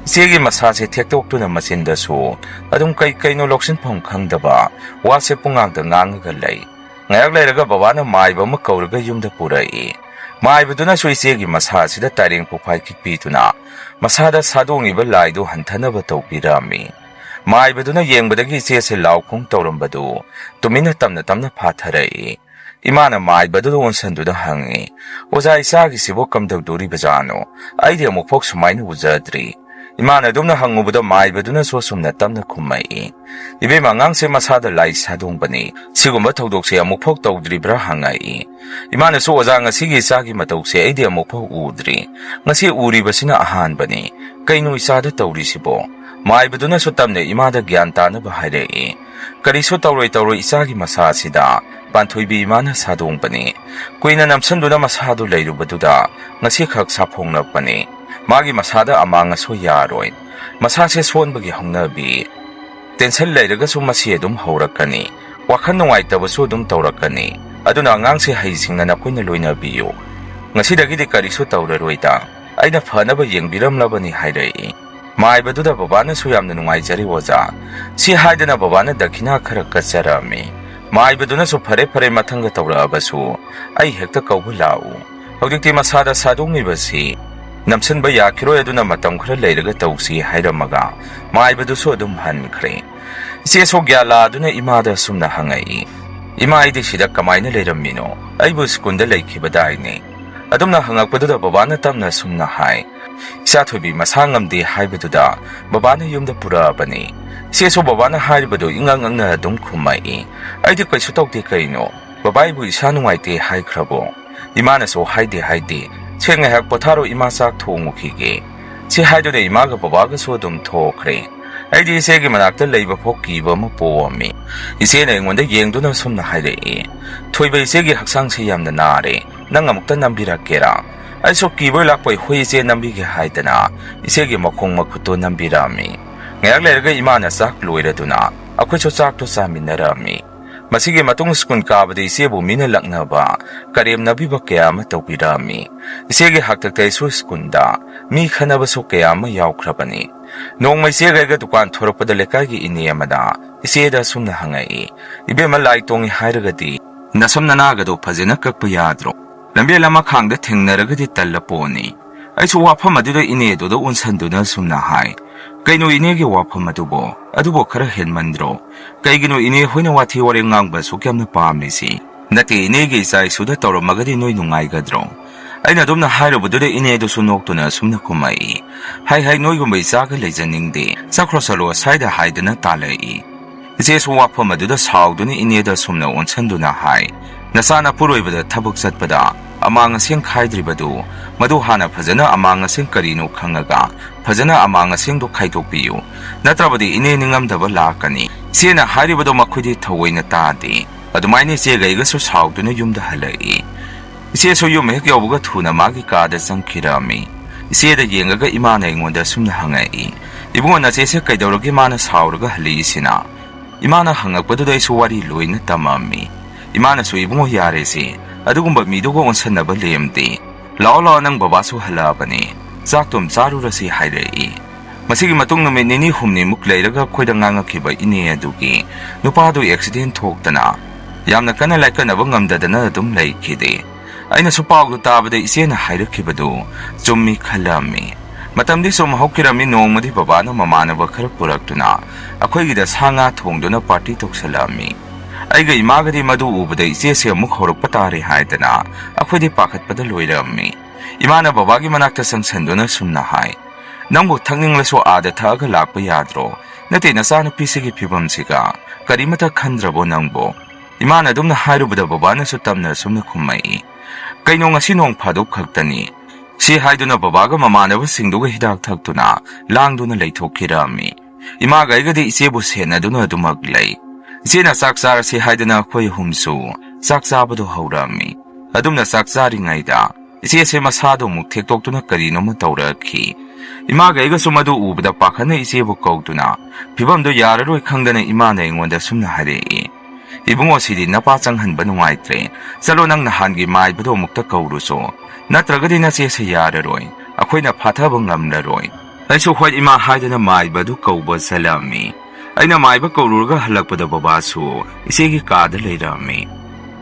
ꯏꯆꯦꯒꯤ ꯃꯁꯥꯁꯦ ꯊꯦꯛꯇꯣꯛꯇꯨꯅ ꯃꯆꯤꯟꯗꯁꯨ ꯑꯗꯨꯝ ꯀꯩ ꯀꯩꯅꯣ ꯂꯧꯁꯤꯟꯐꯝ ꯈꯪꯗꯕ ꯋꯥꯁꯦ ꯄꯨꯡꯉꯥꯡꯗ ꯉꯥꯡꯉꯒ ꯂꯩ꯫ ꯉꯥꯏꯍꯥꯛ ꯂꯩꯔꯒ ꯕꯕꯥꯅ ꯃꯥꯏꯕ ꯑꯃ ꯀꯧꯔꯒ ꯌꯨꯝꯗ ꯄꯨꯔꯛꯏ꯫ ꯃꯥꯏꯕꯗꯨꯅꯁꯨ ꯏꯆꯦꯒꯤ ꯃꯁꯥ ꯑꯁꯤꯗ ꯇꯥꯏꯔꯦꯡ ꯄꯨꯐꯥꯏ ꯈꯤꯛꯄꯤꯗꯨꯅ ꯃꯁꯥꯗ ꯁꯥꯗꯣꯡꯉꯤꯕ ꯂꯥꯏꯗꯨ ꯍꯟꯊꯅꯕ ꯇꯧꯕꯤꯔꯝꯃꯤ꯫ ꯃꯥꯏꯕꯗꯨꯅ ꯌꯦꯡꯕꯗꯒꯤ ꯏꯆꯦꯁꯦ ꯂꯥꯎ ꯈꯣꯡ ꯇꯧꯔꯝꯕꯗꯨ ꯇꯨꯃꯤꯟꯅ ꯇꯞꯅ ꯇꯞꯅ ꯐꯥꯊꯔꯛꯏ꯫ ꯏꯃꯥꯅ ꯃꯥꯏꯕꯗꯨꯗ ꯑꯣꯟꯁꯟꯗꯨꯅ ꯍꯪꯉꯤ, "ꯑꯣꯖꯥ, ꯏꯆꯥꯒꯤꯁꯤꯕꯨ ꯀꯝꯗꯧꯗꯣꯔꯤꯕꯖꯥꯠꯅꯣ? ꯑꯩꯗꯤ ꯑꯃꯨꯛꯐꯥꯎ ꯁꯨꯃꯥꯏꯅ ꯎꯖꯗ꯭ꯔꯤ꯫" ꯏꯃꯥꯅ ꯑꯗꯨꯝꯅ ꯍꯪꯉꯨꯕꯗ ꯃꯥꯏꯕꯗꯨꯅꯁꯨ ꯑꯁꯨꯝꯅ ꯇꯞꯅ ꯈꯨꯝꯃꯛꯏ, "ꯏꯕꯦꯝꯃ, ꯑꯉꯥꯡꯁꯦ ꯃꯁꯥꯗ ꯂꯥꯏ ꯁꯥꯗꯣꯡꯕꯅꯤ꯫ ꯁꯤꯒꯨꯝꯕ ꯊꯧꯗꯣꯛꯁꯦ ꯑꯃꯨꯛꯐꯥꯎ ꯇꯧꯗ꯭ꯔꯤꯕ꯭ꯔꯥ?" ꯍꯪꯉꯛꯏ꯫ ꯏꯃꯥꯅꯁꯨ, "ꯑꯣꯖꯥ, ꯉꯁꯤꯒꯤ ꯏꯆꯥꯒꯤ ꯃꯇꯧꯁꯦ ꯑꯩꯗꯤ ꯑꯃꯨꯛꯐꯥꯎ ꯎꯗ꯭ꯔꯤ꯫ ꯉꯁꯤ ꯎꯔꯤꯕꯁꯤꯅ ꯑꯍꯥꯟꯕꯅꯤ꯫ ꯀꯩꯅꯣ ꯏꯆꯥꯗ ꯇꯧꯔꯤꯁꯤꯕꯣ?" ꯃꯥꯏꯕꯗꯨꯅꯁꯨ ꯇꯞꯅ ꯏꯃꯥꯗ ꯒ꯭ꯌꯥꯟ ꯇꯥꯅꯕ ꯍꯥꯏꯔꯛꯏ, "ꯀꯔꯤꯁꯨ ꯇꯧꯔꯣꯏ, ꯇꯧꯔꯣꯏ, ꯏꯆꯥꯒꯤ ꯃꯁꯥ ꯑꯁꯤꯗ ꯄꯥꯟꯊꯣꯏꯕꯤ ꯏꯃꯥꯅ ꯁꯥꯗꯣꯡꯕꯅꯤ꯫ ꯀꯨꯏꯅ ꯅꯝꯁꯤꯟꯗꯨꯅ ꯃꯁꯥꯗꯨ ꯂꯩꯔꯨꯕꯗꯨꯗ ꯉꯁꯤꯈꯛ ꯁꯥꯐꯣꯡꯂꯛꯄꯅꯤ꯫ ꯃꯥꯒꯤ ꯃꯁꯥꯗ ꯑꯃꯥꯡ ꯑꯁꯣꯏ ꯌꯥꯔꯣꯏ꯫ ꯃꯁꯥꯁꯦ ꯁꯣꯟꯕꯒꯤ ꯍꯧꯅꯕꯤ꯫ ꯇꯦꯟꯁꯟ ꯂꯩꯔꯒꯁꯨ ꯃꯁꯤ ꯑꯗꯨꯝ ꯍꯧꯔꯛꯀꯅꯤ꯫ ꯋꯥꯈꯜ ꯅꯨꯡꯉꯥꯏꯇꯕꯁꯨ ꯑꯗꯨꯝ ꯇꯧꯔꯛꯀꯅꯤ꯫ ꯑꯗꯨꯅ ꯑꯉꯥꯡꯁꯦ ꯍꯩꯁꯤꯡꯅ ꯅꯈꯣꯏꯅ ꯂꯣꯏꯅꯕꯤꯌꯨ꯫ ꯉꯁꯤꯗꯒꯤꯗꯤ ꯀꯔꯤꯁꯨ ꯇꯧꯔꯔꯣꯏꯗ꯫ ꯑꯩꯅ ꯐꯅꯕ ꯌꯦꯡꯕꯤꯔꯝꯂꯕꯅꯤ," ꯍꯥꯏꯔꯛꯏ꯫ ꯃꯥꯏꯕꯗꯨꯗ ꯕꯕꯥꯅꯁꯨ ꯌꯥꯝꯅ ꯅꯨꯡꯉꯥꯏꯖꯔꯦ ꯑꯣꯖꯥ꯫ ꯁꯤ ꯍꯥꯏꯗꯅ ꯕꯕꯥꯅ ꯗꯈꯤꯅꯥ ꯈꯔ ꯀꯠꯆꯔꯝꯃꯤ꯫ ꯃꯥꯏꯕꯗꯨꯅꯁꯨ, "ꯐꯔꯦ, ꯐꯔꯦ, ꯃꯊꯪꯒ ꯇꯧꯔꯛꯑꯕꯁꯨ ꯑꯩ ꯍꯦꯛꯇ ꯀꯧꯕ ꯂꯥꯛꯎ꯫ ꯍꯧꯖꯤꯛꯇꯤ ꯃꯁꯥꯗ ꯁꯥꯗꯣꯡꯉꯤꯕꯁꯤ ꯅꯝꯁꯤꯟꯕ ꯌꯥꯈꯤꯔꯣꯏ, ꯑꯗꯨꯅ ꯃꯇꯝ ꯈꯔ ꯂꯩꯔꯒ ꯇꯧꯁꯤ," ꯍꯥꯏꯔꯝꯃꯒ ꯃꯥꯏꯕꯗꯨꯁꯨ ꯑꯗꯨꯝ ꯍꯟꯈ꯭ꯔꯦ꯫ ꯏꯆꯦꯁꯨ ꯒ꯭ꯌꯥꯟ ꯂꯥꯗꯨꯅ ꯏꯃꯥꯗ ꯑꯁꯨꯝꯅ ꯍꯪꯉꯛꯏ, "ꯏꯃꯥ, ꯑꯩꯗꯤ ꯁꯤꯗ ꯀꯃꯥꯏꯅ ꯂꯩꯔꯝꯃꯤꯅꯣ? ꯑꯩꯕꯨ ꯁ꯭ꯀꯨꯜꯗ ꯂꯩꯈꯤꯕꯗꯥꯏꯅꯦ?" ꯑꯗꯨꯝꯅ ꯍꯪꯉꯛꯄꯗꯨꯗ ꯕꯕꯥꯅ ꯇꯞꯅ ꯑꯁꯨꯝꯅ ꯍꯥꯏ, "ꯏꯆꯥ ꯊꯣꯏꯕꯤ ꯃꯁꯥ ꯉꯝꯗꯦ ꯍꯥꯏꯕꯗꯨꯗ ꯕꯕꯥꯅ ꯌꯨꯝꯗ ꯄꯨꯔꯛꯑꯕꯅꯤ꯫" ꯏꯆꯦꯁꯨ ꯕꯕꯥꯅ ꯍꯥꯏꯔꯤꯕꯗꯨ ꯏꯉꯛ ꯉꯛꯅ ꯑꯗꯨꯝ ꯈꯨꯝꯃꯛꯏ, "ꯑꯩꯗꯤ ꯀꯩꯁꯨ ꯇꯧꯗꯦ ꯀꯩꯅꯣ꯫ ꯕꯕꯥ ꯑꯩꯕꯨ ꯏꯁꯥ ꯅꯨꯡꯉꯥꯏꯇꯦ ꯍꯥꯏꯈ꯭ꯔꯕꯣ?" ꯏꯃꯥꯅꯁꯨ, "ꯍꯥꯏꯗꯦ, ꯍꯥꯏꯗꯦ꯫ ꯁꯦ, ꯉꯥꯏꯍꯥꯛ ꯄꯣꯊꯥꯔꯣ, ꯏꯃꯥ ꯆꯥꯛ ꯊꯣꯡꯉꯨꯈꯤꯒꯦ꯫" ꯁꯤ ꯍꯥꯏꯗꯨꯅ ꯏꯃꯥꯒ ꯕꯕꯥꯒꯁꯨ ꯑꯗꯨꯝ ꯊꯣꯛꯈ꯭ꯔꯦ꯫ ꯑꯩꯗꯤ ꯏꯆꯦꯒꯤ ꯃꯅꯥꯛꯇ ꯂꯩꯕ ꯐꯥꯎ ꯀꯤꯕ ꯑꯃ ꯄꯣꯛꯑꯝꯃꯤ꯫ ꯏꯆꯦꯅ ꯑꯩꯉꯣꯟꯗ ꯌꯦꯡꯗꯨꯅ ꯑꯁꯨꯝꯅ ꯍꯥꯏꯔꯛꯏ, "ꯊꯣꯏꯕ, ꯏꯆꯦꯒꯤ ꯍꯛꯆꯥꯡꯁꯦ ꯌꯥꯝꯅ ꯅꯥꯔꯦ꯫ ꯅꯪ ꯑꯃꯨꯛꯇ ꯅꯝꯕꯤꯔꯛꯀꯦꯔꯥ?" ꯑꯩꯁꯨ ꯀꯤꯕꯣꯏ ꯂꯥꯛꯄꯣꯏ "ꯍꯣꯏ ꯏꯆꯦ, ꯅꯝꯕꯤꯒꯦ" ꯍꯥꯏꯗꯅ ꯏꯆꯦꯒꯤ ꯃꯈꯣꯡ ꯃꯈꯨꯠꯇꯣ ꯅꯝꯕꯤꯔꯛꯑꯝꯃꯤ꯫ ꯉꯥꯏꯍꯥꯛ ꯂꯩꯔꯒ ꯏꯃꯥꯅ ꯆꯥꯛ ꯂꯣꯏꯔꯗꯨꯅ ꯑꯩꯈꯣꯏꯁꯨ ꯆꯥꯛꯇꯣ ꯆꯥꯃꯤꯟꯅꯔꯛꯑꯝꯃꯤ꯫ ꯃꯁꯤꯒꯤ ꯃꯇꯨꯡ ꯁ꯭ꯀꯨꯜ ꯀꯥꯕꯗ ꯏꯆꯦꯕꯨ ꯃꯤꯅ ꯂꯛꯅꯕ, ꯀꯔꯦꯝꯅꯕꯤꯕ ꯀꯌꯥ ꯑꯃ ꯇꯧꯕꯤꯔꯛꯑꯝꯃꯤ꯫ ꯏꯆꯦꯒꯤ ꯍꯥꯛꯇꯛꯇ ꯑꯩꯁꯨ ꯁ꯭ꯀꯨꯜꯗ ꯃꯤ ꯈꯠꯅꯕꯁꯨ ꯀꯌꯥ ꯑꯃ ꯌꯥꯎꯈ꯭ꯔꯕꯅꯤ꯫ ꯅꯣꯡꯃ ꯏꯆꯦꯒ ꯑꯩꯒ ꯗꯨꯀꯥꯟ ꯊꯣꯔꯛꯄꯗ ꯂꯩꯀꯥꯏꯒꯤ ꯏꯅꯦ ꯑꯃꯅ ꯏꯆꯦꯗ ꯑꯁꯨꯝꯅ ꯍꯪꯉꯛꯏ, "ꯏꯕꯦꯝꯃ, ꯂꯥꯏ ꯇꯣꯡꯉꯤ ꯍꯥꯏꯔꯒꯗꯤ ꯅꯁꯝ ꯅꯅꯥꯒꯗꯣ ꯐꯖꯅ ꯀꯛꯄ ꯌꯥꯗ꯭ꯔꯣ? ꯂꯝꯕꯦꯜ ꯂꯝꯃꯈꯥꯡꯗ ꯊꯦꯡꯅꯔꯒꯗꯤ ꯇꯜꯂ ꯄꯣꯠꯅꯤ꯫" ꯑꯩꯁꯨ ꯋꯥꯐꯝ ꯑꯗꯨꯗ ꯏꯅꯦꯗꯨꯗ ꯑꯣꯟꯁꯟꯗꯨꯅ ꯑꯁꯨꯝꯅ ꯍꯥꯏ, "ꯀꯩꯅꯣ ꯏꯅꯦꯒꯤ ꯋꯥꯐꯝ ꯑꯗꯨꯕꯣ? ꯑꯗꯨꯕꯨ ꯈꯔ ꯍꯦꯟꯃꯟꯗ꯭ꯔꯣ? ꯀꯩꯒꯤꯅꯣ ꯏꯅꯦ ꯍꯣꯏꯅ ꯋꯥꯊꯤ ꯋꯥꯔꯦꯡ ꯉꯥꯡꯕ ꯑꯁꯨꯛ ꯌꯥꯝꯅ ꯄꯥꯝꯂꯤꯁꯤ? ꯅꯠꯇꯦ, ꯏꯅꯦꯒꯤ ꯏꯆꯥ ꯏꯁꯨꯗ ꯇꯧꯔꯝꯃꯒꯗꯤ ꯅꯣꯏ ꯅꯨꯡꯉꯥꯏꯒꯗ꯭ꯔꯣ?" ꯑꯩꯅ ꯑꯗꯨꯝꯅ ꯍꯥꯏꯔꯨꯕꯗꯨꯗ ꯏꯅꯦꯗꯨꯁꯨ ꯅꯣꯛꯇꯨꯅ ꯑꯁꯨꯝꯅ ꯈꯨꯝꯃꯛꯏ, "ꯍꯩ ꯍꯩ, ꯅꯣꯏꯒꯨꯝꯕ ꯏꯆꯥꯒ ꯂꯩꯖꯅꯤꯡꯗꯦ, ꯆꯠꯈ꯭ꯔꯣ ꯆꯠꯂꯣ ꯑꯁ꯭ꯋꯥꯏꯗ" ꯍꯥꯏꯗꯨꯅ ꯇꯥꯜꯂꯛꯏ꯫ ꯏꯆꯦꯁꯨ ꯋꯥꯐꯝ ꯑꯗꯨꯗ ꯁꯥꯎꯗꯨꯅ ꯏꯅꯦꯗ ꯑꯁꯨꯝꯅ ꯑꯣꯟꯁꯟꯗꯨꯅ ꯍꯥꯏ, "ꯅꯆꯥ ꯅꯄꯨꯔꯣꯏꯕꯗ ꯊꯕꯛ ꯆꯠꯄꯗ ꯑꯃꯥꯡ ꯑꯁꯦꯡ ꯈꯥꯏꯗ꯭ꯔꯤꯕꯗꯨ, ꯃꯗꯨ ꯍꯥꯟꯅ ꯐꯖꯅ ꯑꯃꯥꯡ ꯑꯁꯦꯡ ꯀꯔꯤꯅꯣ ꯈꯪꯉꯒ ꯐꯖꯅ ꯑꯃꯥꯡ ꯑꯁꯦꯡꯗꯨ ꯈꯥꯏꯗꯣꯛꯄꯤꯌꯨ, ꯅꯠꯇ꯭ꯔꯕꯗꯤ ꯏꯅꯦ ꯅꯤꯡꯉꯝꯗꯕ ꯂꯥꯛꯀꯅꯤ꯫" ꯏꯆꯦꯅ ꯍꯥꯏꯔꯤꯕꯗꯣ ꯃꯈꯣꯏꯗꯤ ꯊꯑꯣꯏꯅ ꯇꯥꯗꯦ꯫ ꯑꯗꯨꯃꯥꯏꯅ ꯏꯆꯦꯒ ꯑꯩꯒꯁꯨ ꯁꯥꯎꯗꯨꯅ ꯌꯨꯝꯗ ꯍꯜꯂꯛꯏ꯫ ꯏꯆꯦꯁꯨ ꯌꯨꯝ ꯍꯦꯛ ꯌꯧꯕꯒ ꯊꯨꯅ ꯃꯥꯒꯤ ꯀꯥꯗ ꯆꯪꯈꯤꯔꯝꯃꯤ꯫ ꯏꯆꯦꯗ ꯌꯦꯡꯉꯒ ꯏꯃꯥꯅ ꯑꯩꯉꯣꯟꯗ ꯑꯁꯨꯝꯅ ꯍꯪꯉꯛꯏ, "ꯏꯕꯨꯡꯉꯣ, ꯅꯆꯦꯁꯦ ꯀꯩꯗꯧꯔꯒꯦ ꯃꯥꯅ ꯁꯥꯎꯔꯒ ꯍꯜꯂꯛꯏꯁꯤꯅ?" ꯏꯃꯥꯅ ꯍꯪꯉꯛꯄꯗꯨꯗ ꯑꯩꯁꯨ ꯋꯥꯔꯤ ꯂꯣꯏꯅ ꯇꯝꯃꯝꯃꯤ꯫ ꯏꯃꯥꯅꯁꯨ, "ꯏꯕꯨꯡꯉꯣ, ꯌꯥꯔꯦꯁꯦ, ꯑꯗꯨꯒꯨꯝꯕ ꯃꯤꯗꯨꯒ ꯑꯣꯟꯁꯟꯅꯕ ꯂꯦꯝꯗꯦ꯫ ꯂꯥꯛꯑꯣ ꯂꯥꯛꯑꯣ, ꯅꯪ ꯕꯕꯥꯁꯨ ꯍꯜꯂꯛꯑꯕꯅꯦ, ꯆꯥꯛꯇꯨꯝ ꯆꯥꯔꯨꯔꯁꯤ" ꯍꯥꯏꯔꯛꯏ꯫ ꯃꯁꯤꯒꯤ ꯃꯇꯨꯡ ꯅꯨꯃꯤꯠ ꯅꯤꯅꯤ ꯍꯨꯝꯅꯤꯃꯨꯛ ꯂꯩꯔꯒ ꯑꯩꯈꯣꯏꯗ ꯉꯥꯡꯉꯛꯈꯤꯕ ꯏꯅꯦ ꯑꯗꯨꯒꯤ ꯅꯨꯄꯥꯗꯨ ꯑꯦꯛꯁꯤꯗꯦꯟ ꯊꯣꯛꯇꯅ ꯌꯥꯝꯅ ꯀꯟꯅ ꯂꯥꯏꯀꯠꯅꯕ ꯉꯝꯗꯗꯅ ꯑꯗꯨꯝ ꯂꯩꯈꯤꯗꯦ꯫ ꯑꯩꯅꯁꯨ ꯄꯥꯎꯗꯨ ꯇꯥꯕꯗ ꯏꯆꯦꯅ ꯍꯥꯏꯔꯛꯈꯤꯕꯗꯨ ꯆꯨꯝꯃꯤ ꯈꯜꯂꯝꯃꯤ꯫ ꯃꯇꯝꯗꯤ ꯁꯨꯝ ꯍꯧꯈꯤꯔꯝꯃꯤ, ꯅꯣꯡꯃꯗꯤ ꯕꯕꯥꯅ ꯃꯃꯥꯟꯅꯕ ꯈꯔ ꯄꯨꯔꯛꯇꯨꯅ ꯑꯩꯈꯣꯏꯒꯤꯗ ꯁꯥ ꯉꯥ ꯊꯣꯡꯗꯨꯅ ꯄꯥꯔꯇꯤ ꯇꯧꯁꯜꯂꯛꯑꯝꯃꯤ꯫ ꯑꯩꯒ ꯏꯃꯥꯒꯗꯤ ꯃꯗꯨ ꯎꯕꯗ ꯏꯆꯦꯁꯦ ꯑꯃꯨꯛ ꯍꯧꯔꯛꯄ ꯇꯥꯔꯦ ꯍꯥꯏꯗꯅ ꯑꯩꯈꯣꯏꯗꯤ ꯄꯥꯈꯠꯄꯗ ꯂꯣꯏꯔꯝꯃꯤ꯫ ꯏꯃꯥꯅ ꯕꯕꯥꯒꯤ ꯃꯅꯥꯛꯇ ꯆꯪꯁꯟꯗꯨꯅ ꯁꯨꯝꯅ ꯍꯥꯏ, "ꯅꯪꯕꯨ ꯊꯛꯅꯤꯡꯂꯁꯨ ꯑꯥꯗ ꯊꯛꯑꯒ ꯂꯥꯛꯄ ꯌꯥꯗ꯭ꯔꯣ? ꯅꯠꯇꯦ, ꯅꯆꯥꯅꯨꯄꯤꯁꯤꯒꯤ ꯐꯤꯕꯝꯁꯤꯒ ꯀꯔꯤꯃꯇ ꯈꯟꯗ꯭ꯔꯕꯣ ꯅꯪꯕꯨ?" ꯏꯃꯥꯅ ꯑꯗꯨꯝꯅ ꯍꯥꯏꯔꯨꯕꯗ ꯕꯕꯥꯅꯁꯨ ꯇꯞꯅ ꯑꯁꯨꯝꯅ ꯈꯨꯝꯃꯛꯏ, "ꯀꯩꯅꯣ, ꯉꯁꯤ ꯅꯣꯡ ꯐꯥꯗꯣꯛ ꯈꯛꯇꯅꯤ"꯫ ꯁꯤ ꯍꯥꯏꯗꯨꯅ ꯕꯕꯥꯒ ꯃꯃꯥꯟꯅꯕꯁꯤꯡꯗꯨꯒ ꯍꯤꯗꯥꯛ ꯊꯛꯇꯨꯅ ꯂꯥꯡꯗꯨꯅ ꯂꯩꯊꯣꯛꯈꯤꯔꯝꯃꯤ꯫ ꯏꯃꯥꯒ ꯑꯩꯒꯗꯤ ꯏꯆꯦꯕꯨ ꯁꯦꯟꯅꯗꯨꯅ ꯑꯗꯨꯃꯛ ꯂꯩ꯫ ꯏꯆꯦꯅ ꯆꯥꯛ ꯆꯥꯔꯁꯤ ꯍꯥꯏꯗꯅ ꯑꯩꯈꯣꯏ ꯑꯍꯨꯝꯁꯨ ꯆꯥꯛ ꯆꯥꯕꯗꯨ ꯍꯧꯔꯝꯃꯤ꯫ ꯑꯗꯨꯝꯅ ꯆꯥꯛ ꯆꯥꯔꯤꯉꯩꯗ ꯏꯆꯦꯁꯦ ꯃꯁꯥꯗꯨ ꯑꯃꯨꯛ ꯊꯦꯛꯇꯣꯛꯇꯨꯅ ꯀꯔꯤꯅꯣꯃ ꯇꯧꯔꯛꯈꯤ꯫ ꯏꯃꯥꯒ ꯑꯩꯒꯁꯨ ꯃꯗꯨ ꯎꯕꯗ ꯄꯥꯈꯠꯅ ꯏꯆꯦꯕꯨ ꯀꯧꯗꯨꯅ ꯐꯤꯕꯝꯗꯨ ꯌꯥꯔꯔꯣꯏ ꯈꯪꯗꯅ ꯏꯃꯥꯅ ꯑꯩꯉꯣꯟꯗ ꯁꯨꯝꯅ ꯍꯥꯏꯔꯛꯏ, "ꯏꯕꯨꯡꯉꯣ, ꯁꯤꯗꯤ ꯅꯄꯥ ꯆꯪꯍꯟꯕ ꯅꯨꯡꯉꯥꯏꯇ꯭ꯔꯦ꯫ ꯆꯠꯂꯣ, ꯅꯪ ꯅꯍꯥꯟꯒꯤ ꯃꯥꯏꯕꯗꯣ ꯑꯃꯨꯛꯇ ꯀꯧꯔꯨꯆꯣ, ꯅꯠꯇ꯭ꯔꯒꯗꯤ ꯅꯆꯦꯁꯦ ꯌꯥꯔꯔꯣꯏ, ꯑꯩꯈꯣꯏꯅ ꯐꯥꯊꯕ ꯉꯝꯂꯔꯣꯏ"꯫ ꯑꯩꯁꯨ "ꯍꯣꯏ ꯏꯃꯥ" ꯍꯥꯏꯗꯅ ꯃꯥꯏꯕ ꯑꯗꯨ ꯀꯧꯕ ꯆꯠꯂꯝꯃꯤ꯫ ꯑꯩꯅ ꯃꯥꯏꯕ ꯀꯧꯔꯨꯔꯒ ꯍꯜꯂꯛꯄꯗ ꯕꯕꯥꯁꯨ ꯏꯆꯦꯒꯤ ꯀꯥꯗ ꯂꯩꯔꯝꯃꯤ꯫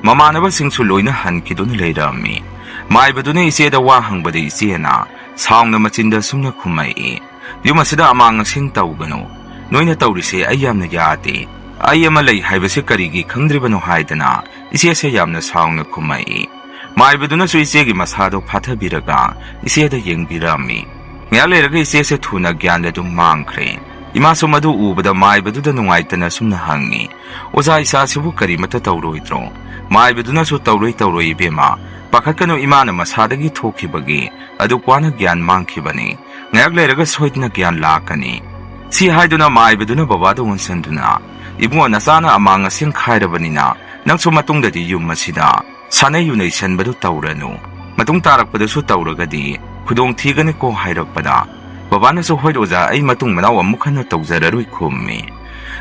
ꯃꯃꯥꯟꯅꯕꯁꯤꯡꯁꯨ ꯂꯣꯏꯅ ꯍꯟꯈꯤꯗꯨꯅ ꯂꯩꯔꯝꯃꯤ꯫ ꯃꯥꯏꯕꯗꯨꯅ ꯏꯆꯦꯗ ꯋꯥ ꯍꯪꯕꯗ ꯏꯆꯦꯅ ꯁꯥꯎꯅ ꯃꯆꯤꯟꯗ ꯁꯨꯝꯅ ꯈꯨꯝꯃꯛꯏ, "ꯌꯨꯝ ꯑꯁꯤꯗ ꯑꯃꯥꯡ ꯑꯁꯦꯡ ꯇꯧꯒꯅꯨ꯫ ꯅꯣꯏꯅ ꯇꯧꯔꯤꯁꯦ ꯑꯩ ꯌꯥꯝꯅ ꯌꯥꯗꯦ꯫ ꯑꯩ ꯑꯃ ꯂꯩ ꯍꯥꯏꯕꯁꯦ ꯀꯔꯤꯒꯤ ꯈꯪꯗ꯭ꯔꯤꯕꯅꯣ?" ꯍꯥꯏꯗꯅ ꯏꯆꯦꯁꯦ ꯌꯥꯝꯅ ꯁꯥꯎꯅ ꯈꯨꯝꯃꯛꯏ꯫ ꯃꯥꯏꯕꯗꯨꯅꯁꯨ ꯏꯆꯦꯒꯤ ꯃꯁꯥꯗꯣ ꯐꯥꯊꯕꯤꯔꯒ ꯏꯆꯦꯗ ꯌꯦꯡꯕꯤꯔꯝꯃꯤ꯫ ꯉꯥꯏꯍꯥꯛ ꯂꯩꯔꯒ ꯏꯆꯦꯁꯦ ꯊꯨꯅ ꯒ꯭ꯌꯥꯟ ꯑꯗꯨꯝ ꯃꯥꯡꯈ꯭ꯔꯦ꯫ ꯏꯃꯥꯁꯨ ꯃꯗꯨ ꯎꯕꯗ ꯃꯥꯏꯕꯗꯨꯗ ꯅꯨꯡꯉꯥꯏꯇꯅ ꯁꯨꯝꯅ ꯍꯪꯉꯤ, "ꯑꯣꯖꯥ, ꯏꯆꯥꯁꯤꯕꯨ ꯀꯔꯤꯃꯠꯇ ꯇꯧꯔꯣꯏꯗ꯭ꯔꯣ?" ꯃꯥꯏꯕꯗꯨꯅꯁꯨ, "ꯇꯧꯔꯣꯏ, ꯇꯧꯔꯣꯏ ꯏꯕꯦꯝꯃ, ꯄꯥꯈꯠꯀꯅꯨ, ꯏꯃꯥꯅ ꯃꯁꯥꯗꯒꯤ ꯊꯣꯛꯈꯤꯕꯒꯤ ꯑꯗꯨ ꯀ꯭ꯋꯥꯅ ꯒ꯭ꯌꯥꯟ ꯃꯥꯡꯈꯤꯕꯅꯤ꯫ ꯉꯥꯏꯍꯥꯛ ꯂꯩꯔꯒ ꯁꯣꯏꯗꯅ ꯒ꯭ꯌꯥꯟ ꯂꯥꯛꯀꯅꯤ"꯫ ꯁꯤ ꯍꯥꯏꯗꯨꯅ ꯃꯥꯏꯕꯗꯨꯅ ꯕꯕꯥꯗ ꯑꯣꯟꯁꯤꯟꯗꯨꯅ, "ꯏꯕꯨꯡꯉꯣ, ꯅꯆꯥꯅ ꯑꯃꯥꯡ ꯑꯁꯦꯡ ꯈꯥꯏꯔꯕꯅꯤꯅ ꯅꯪꯁꯨ ꯃꯇꯨꯡꯗꯗꯤ ꯌꯨꯝ ꯑꯁꯤꯗ ꯁꯥꯟꯅꯩ ꯌꯨꯅꯩ ꯁꯟꯕꯗꯨ ꯇꯧꯔꯅꯨ꯫ ꯃꯇꯨꯡ ꯇꯥꯔꯛꯄꯗꯁꯨ ꯇꯧꯔꯒꯗꯤ ꯈꯨꯗꯣꯡ ꯊꯤꯒꯅꯤꯀꯣ" ꯍꯥꯏꯔꯛꯄꯗ, ꯕꯕꯥꯅꯁꯨ, "ꯍꯣꯏ ꯑꯣꯖꯥ, ꯑꯩ ꯃꯇꯨꯡ ꯃꯅꯥꯎ ꯑꯃꯨꯛ ꯍꯟꯅ ꯇꯧꯖꯔꯔꯣꯏ" ꯈꯨꯝꯃꯤ꯫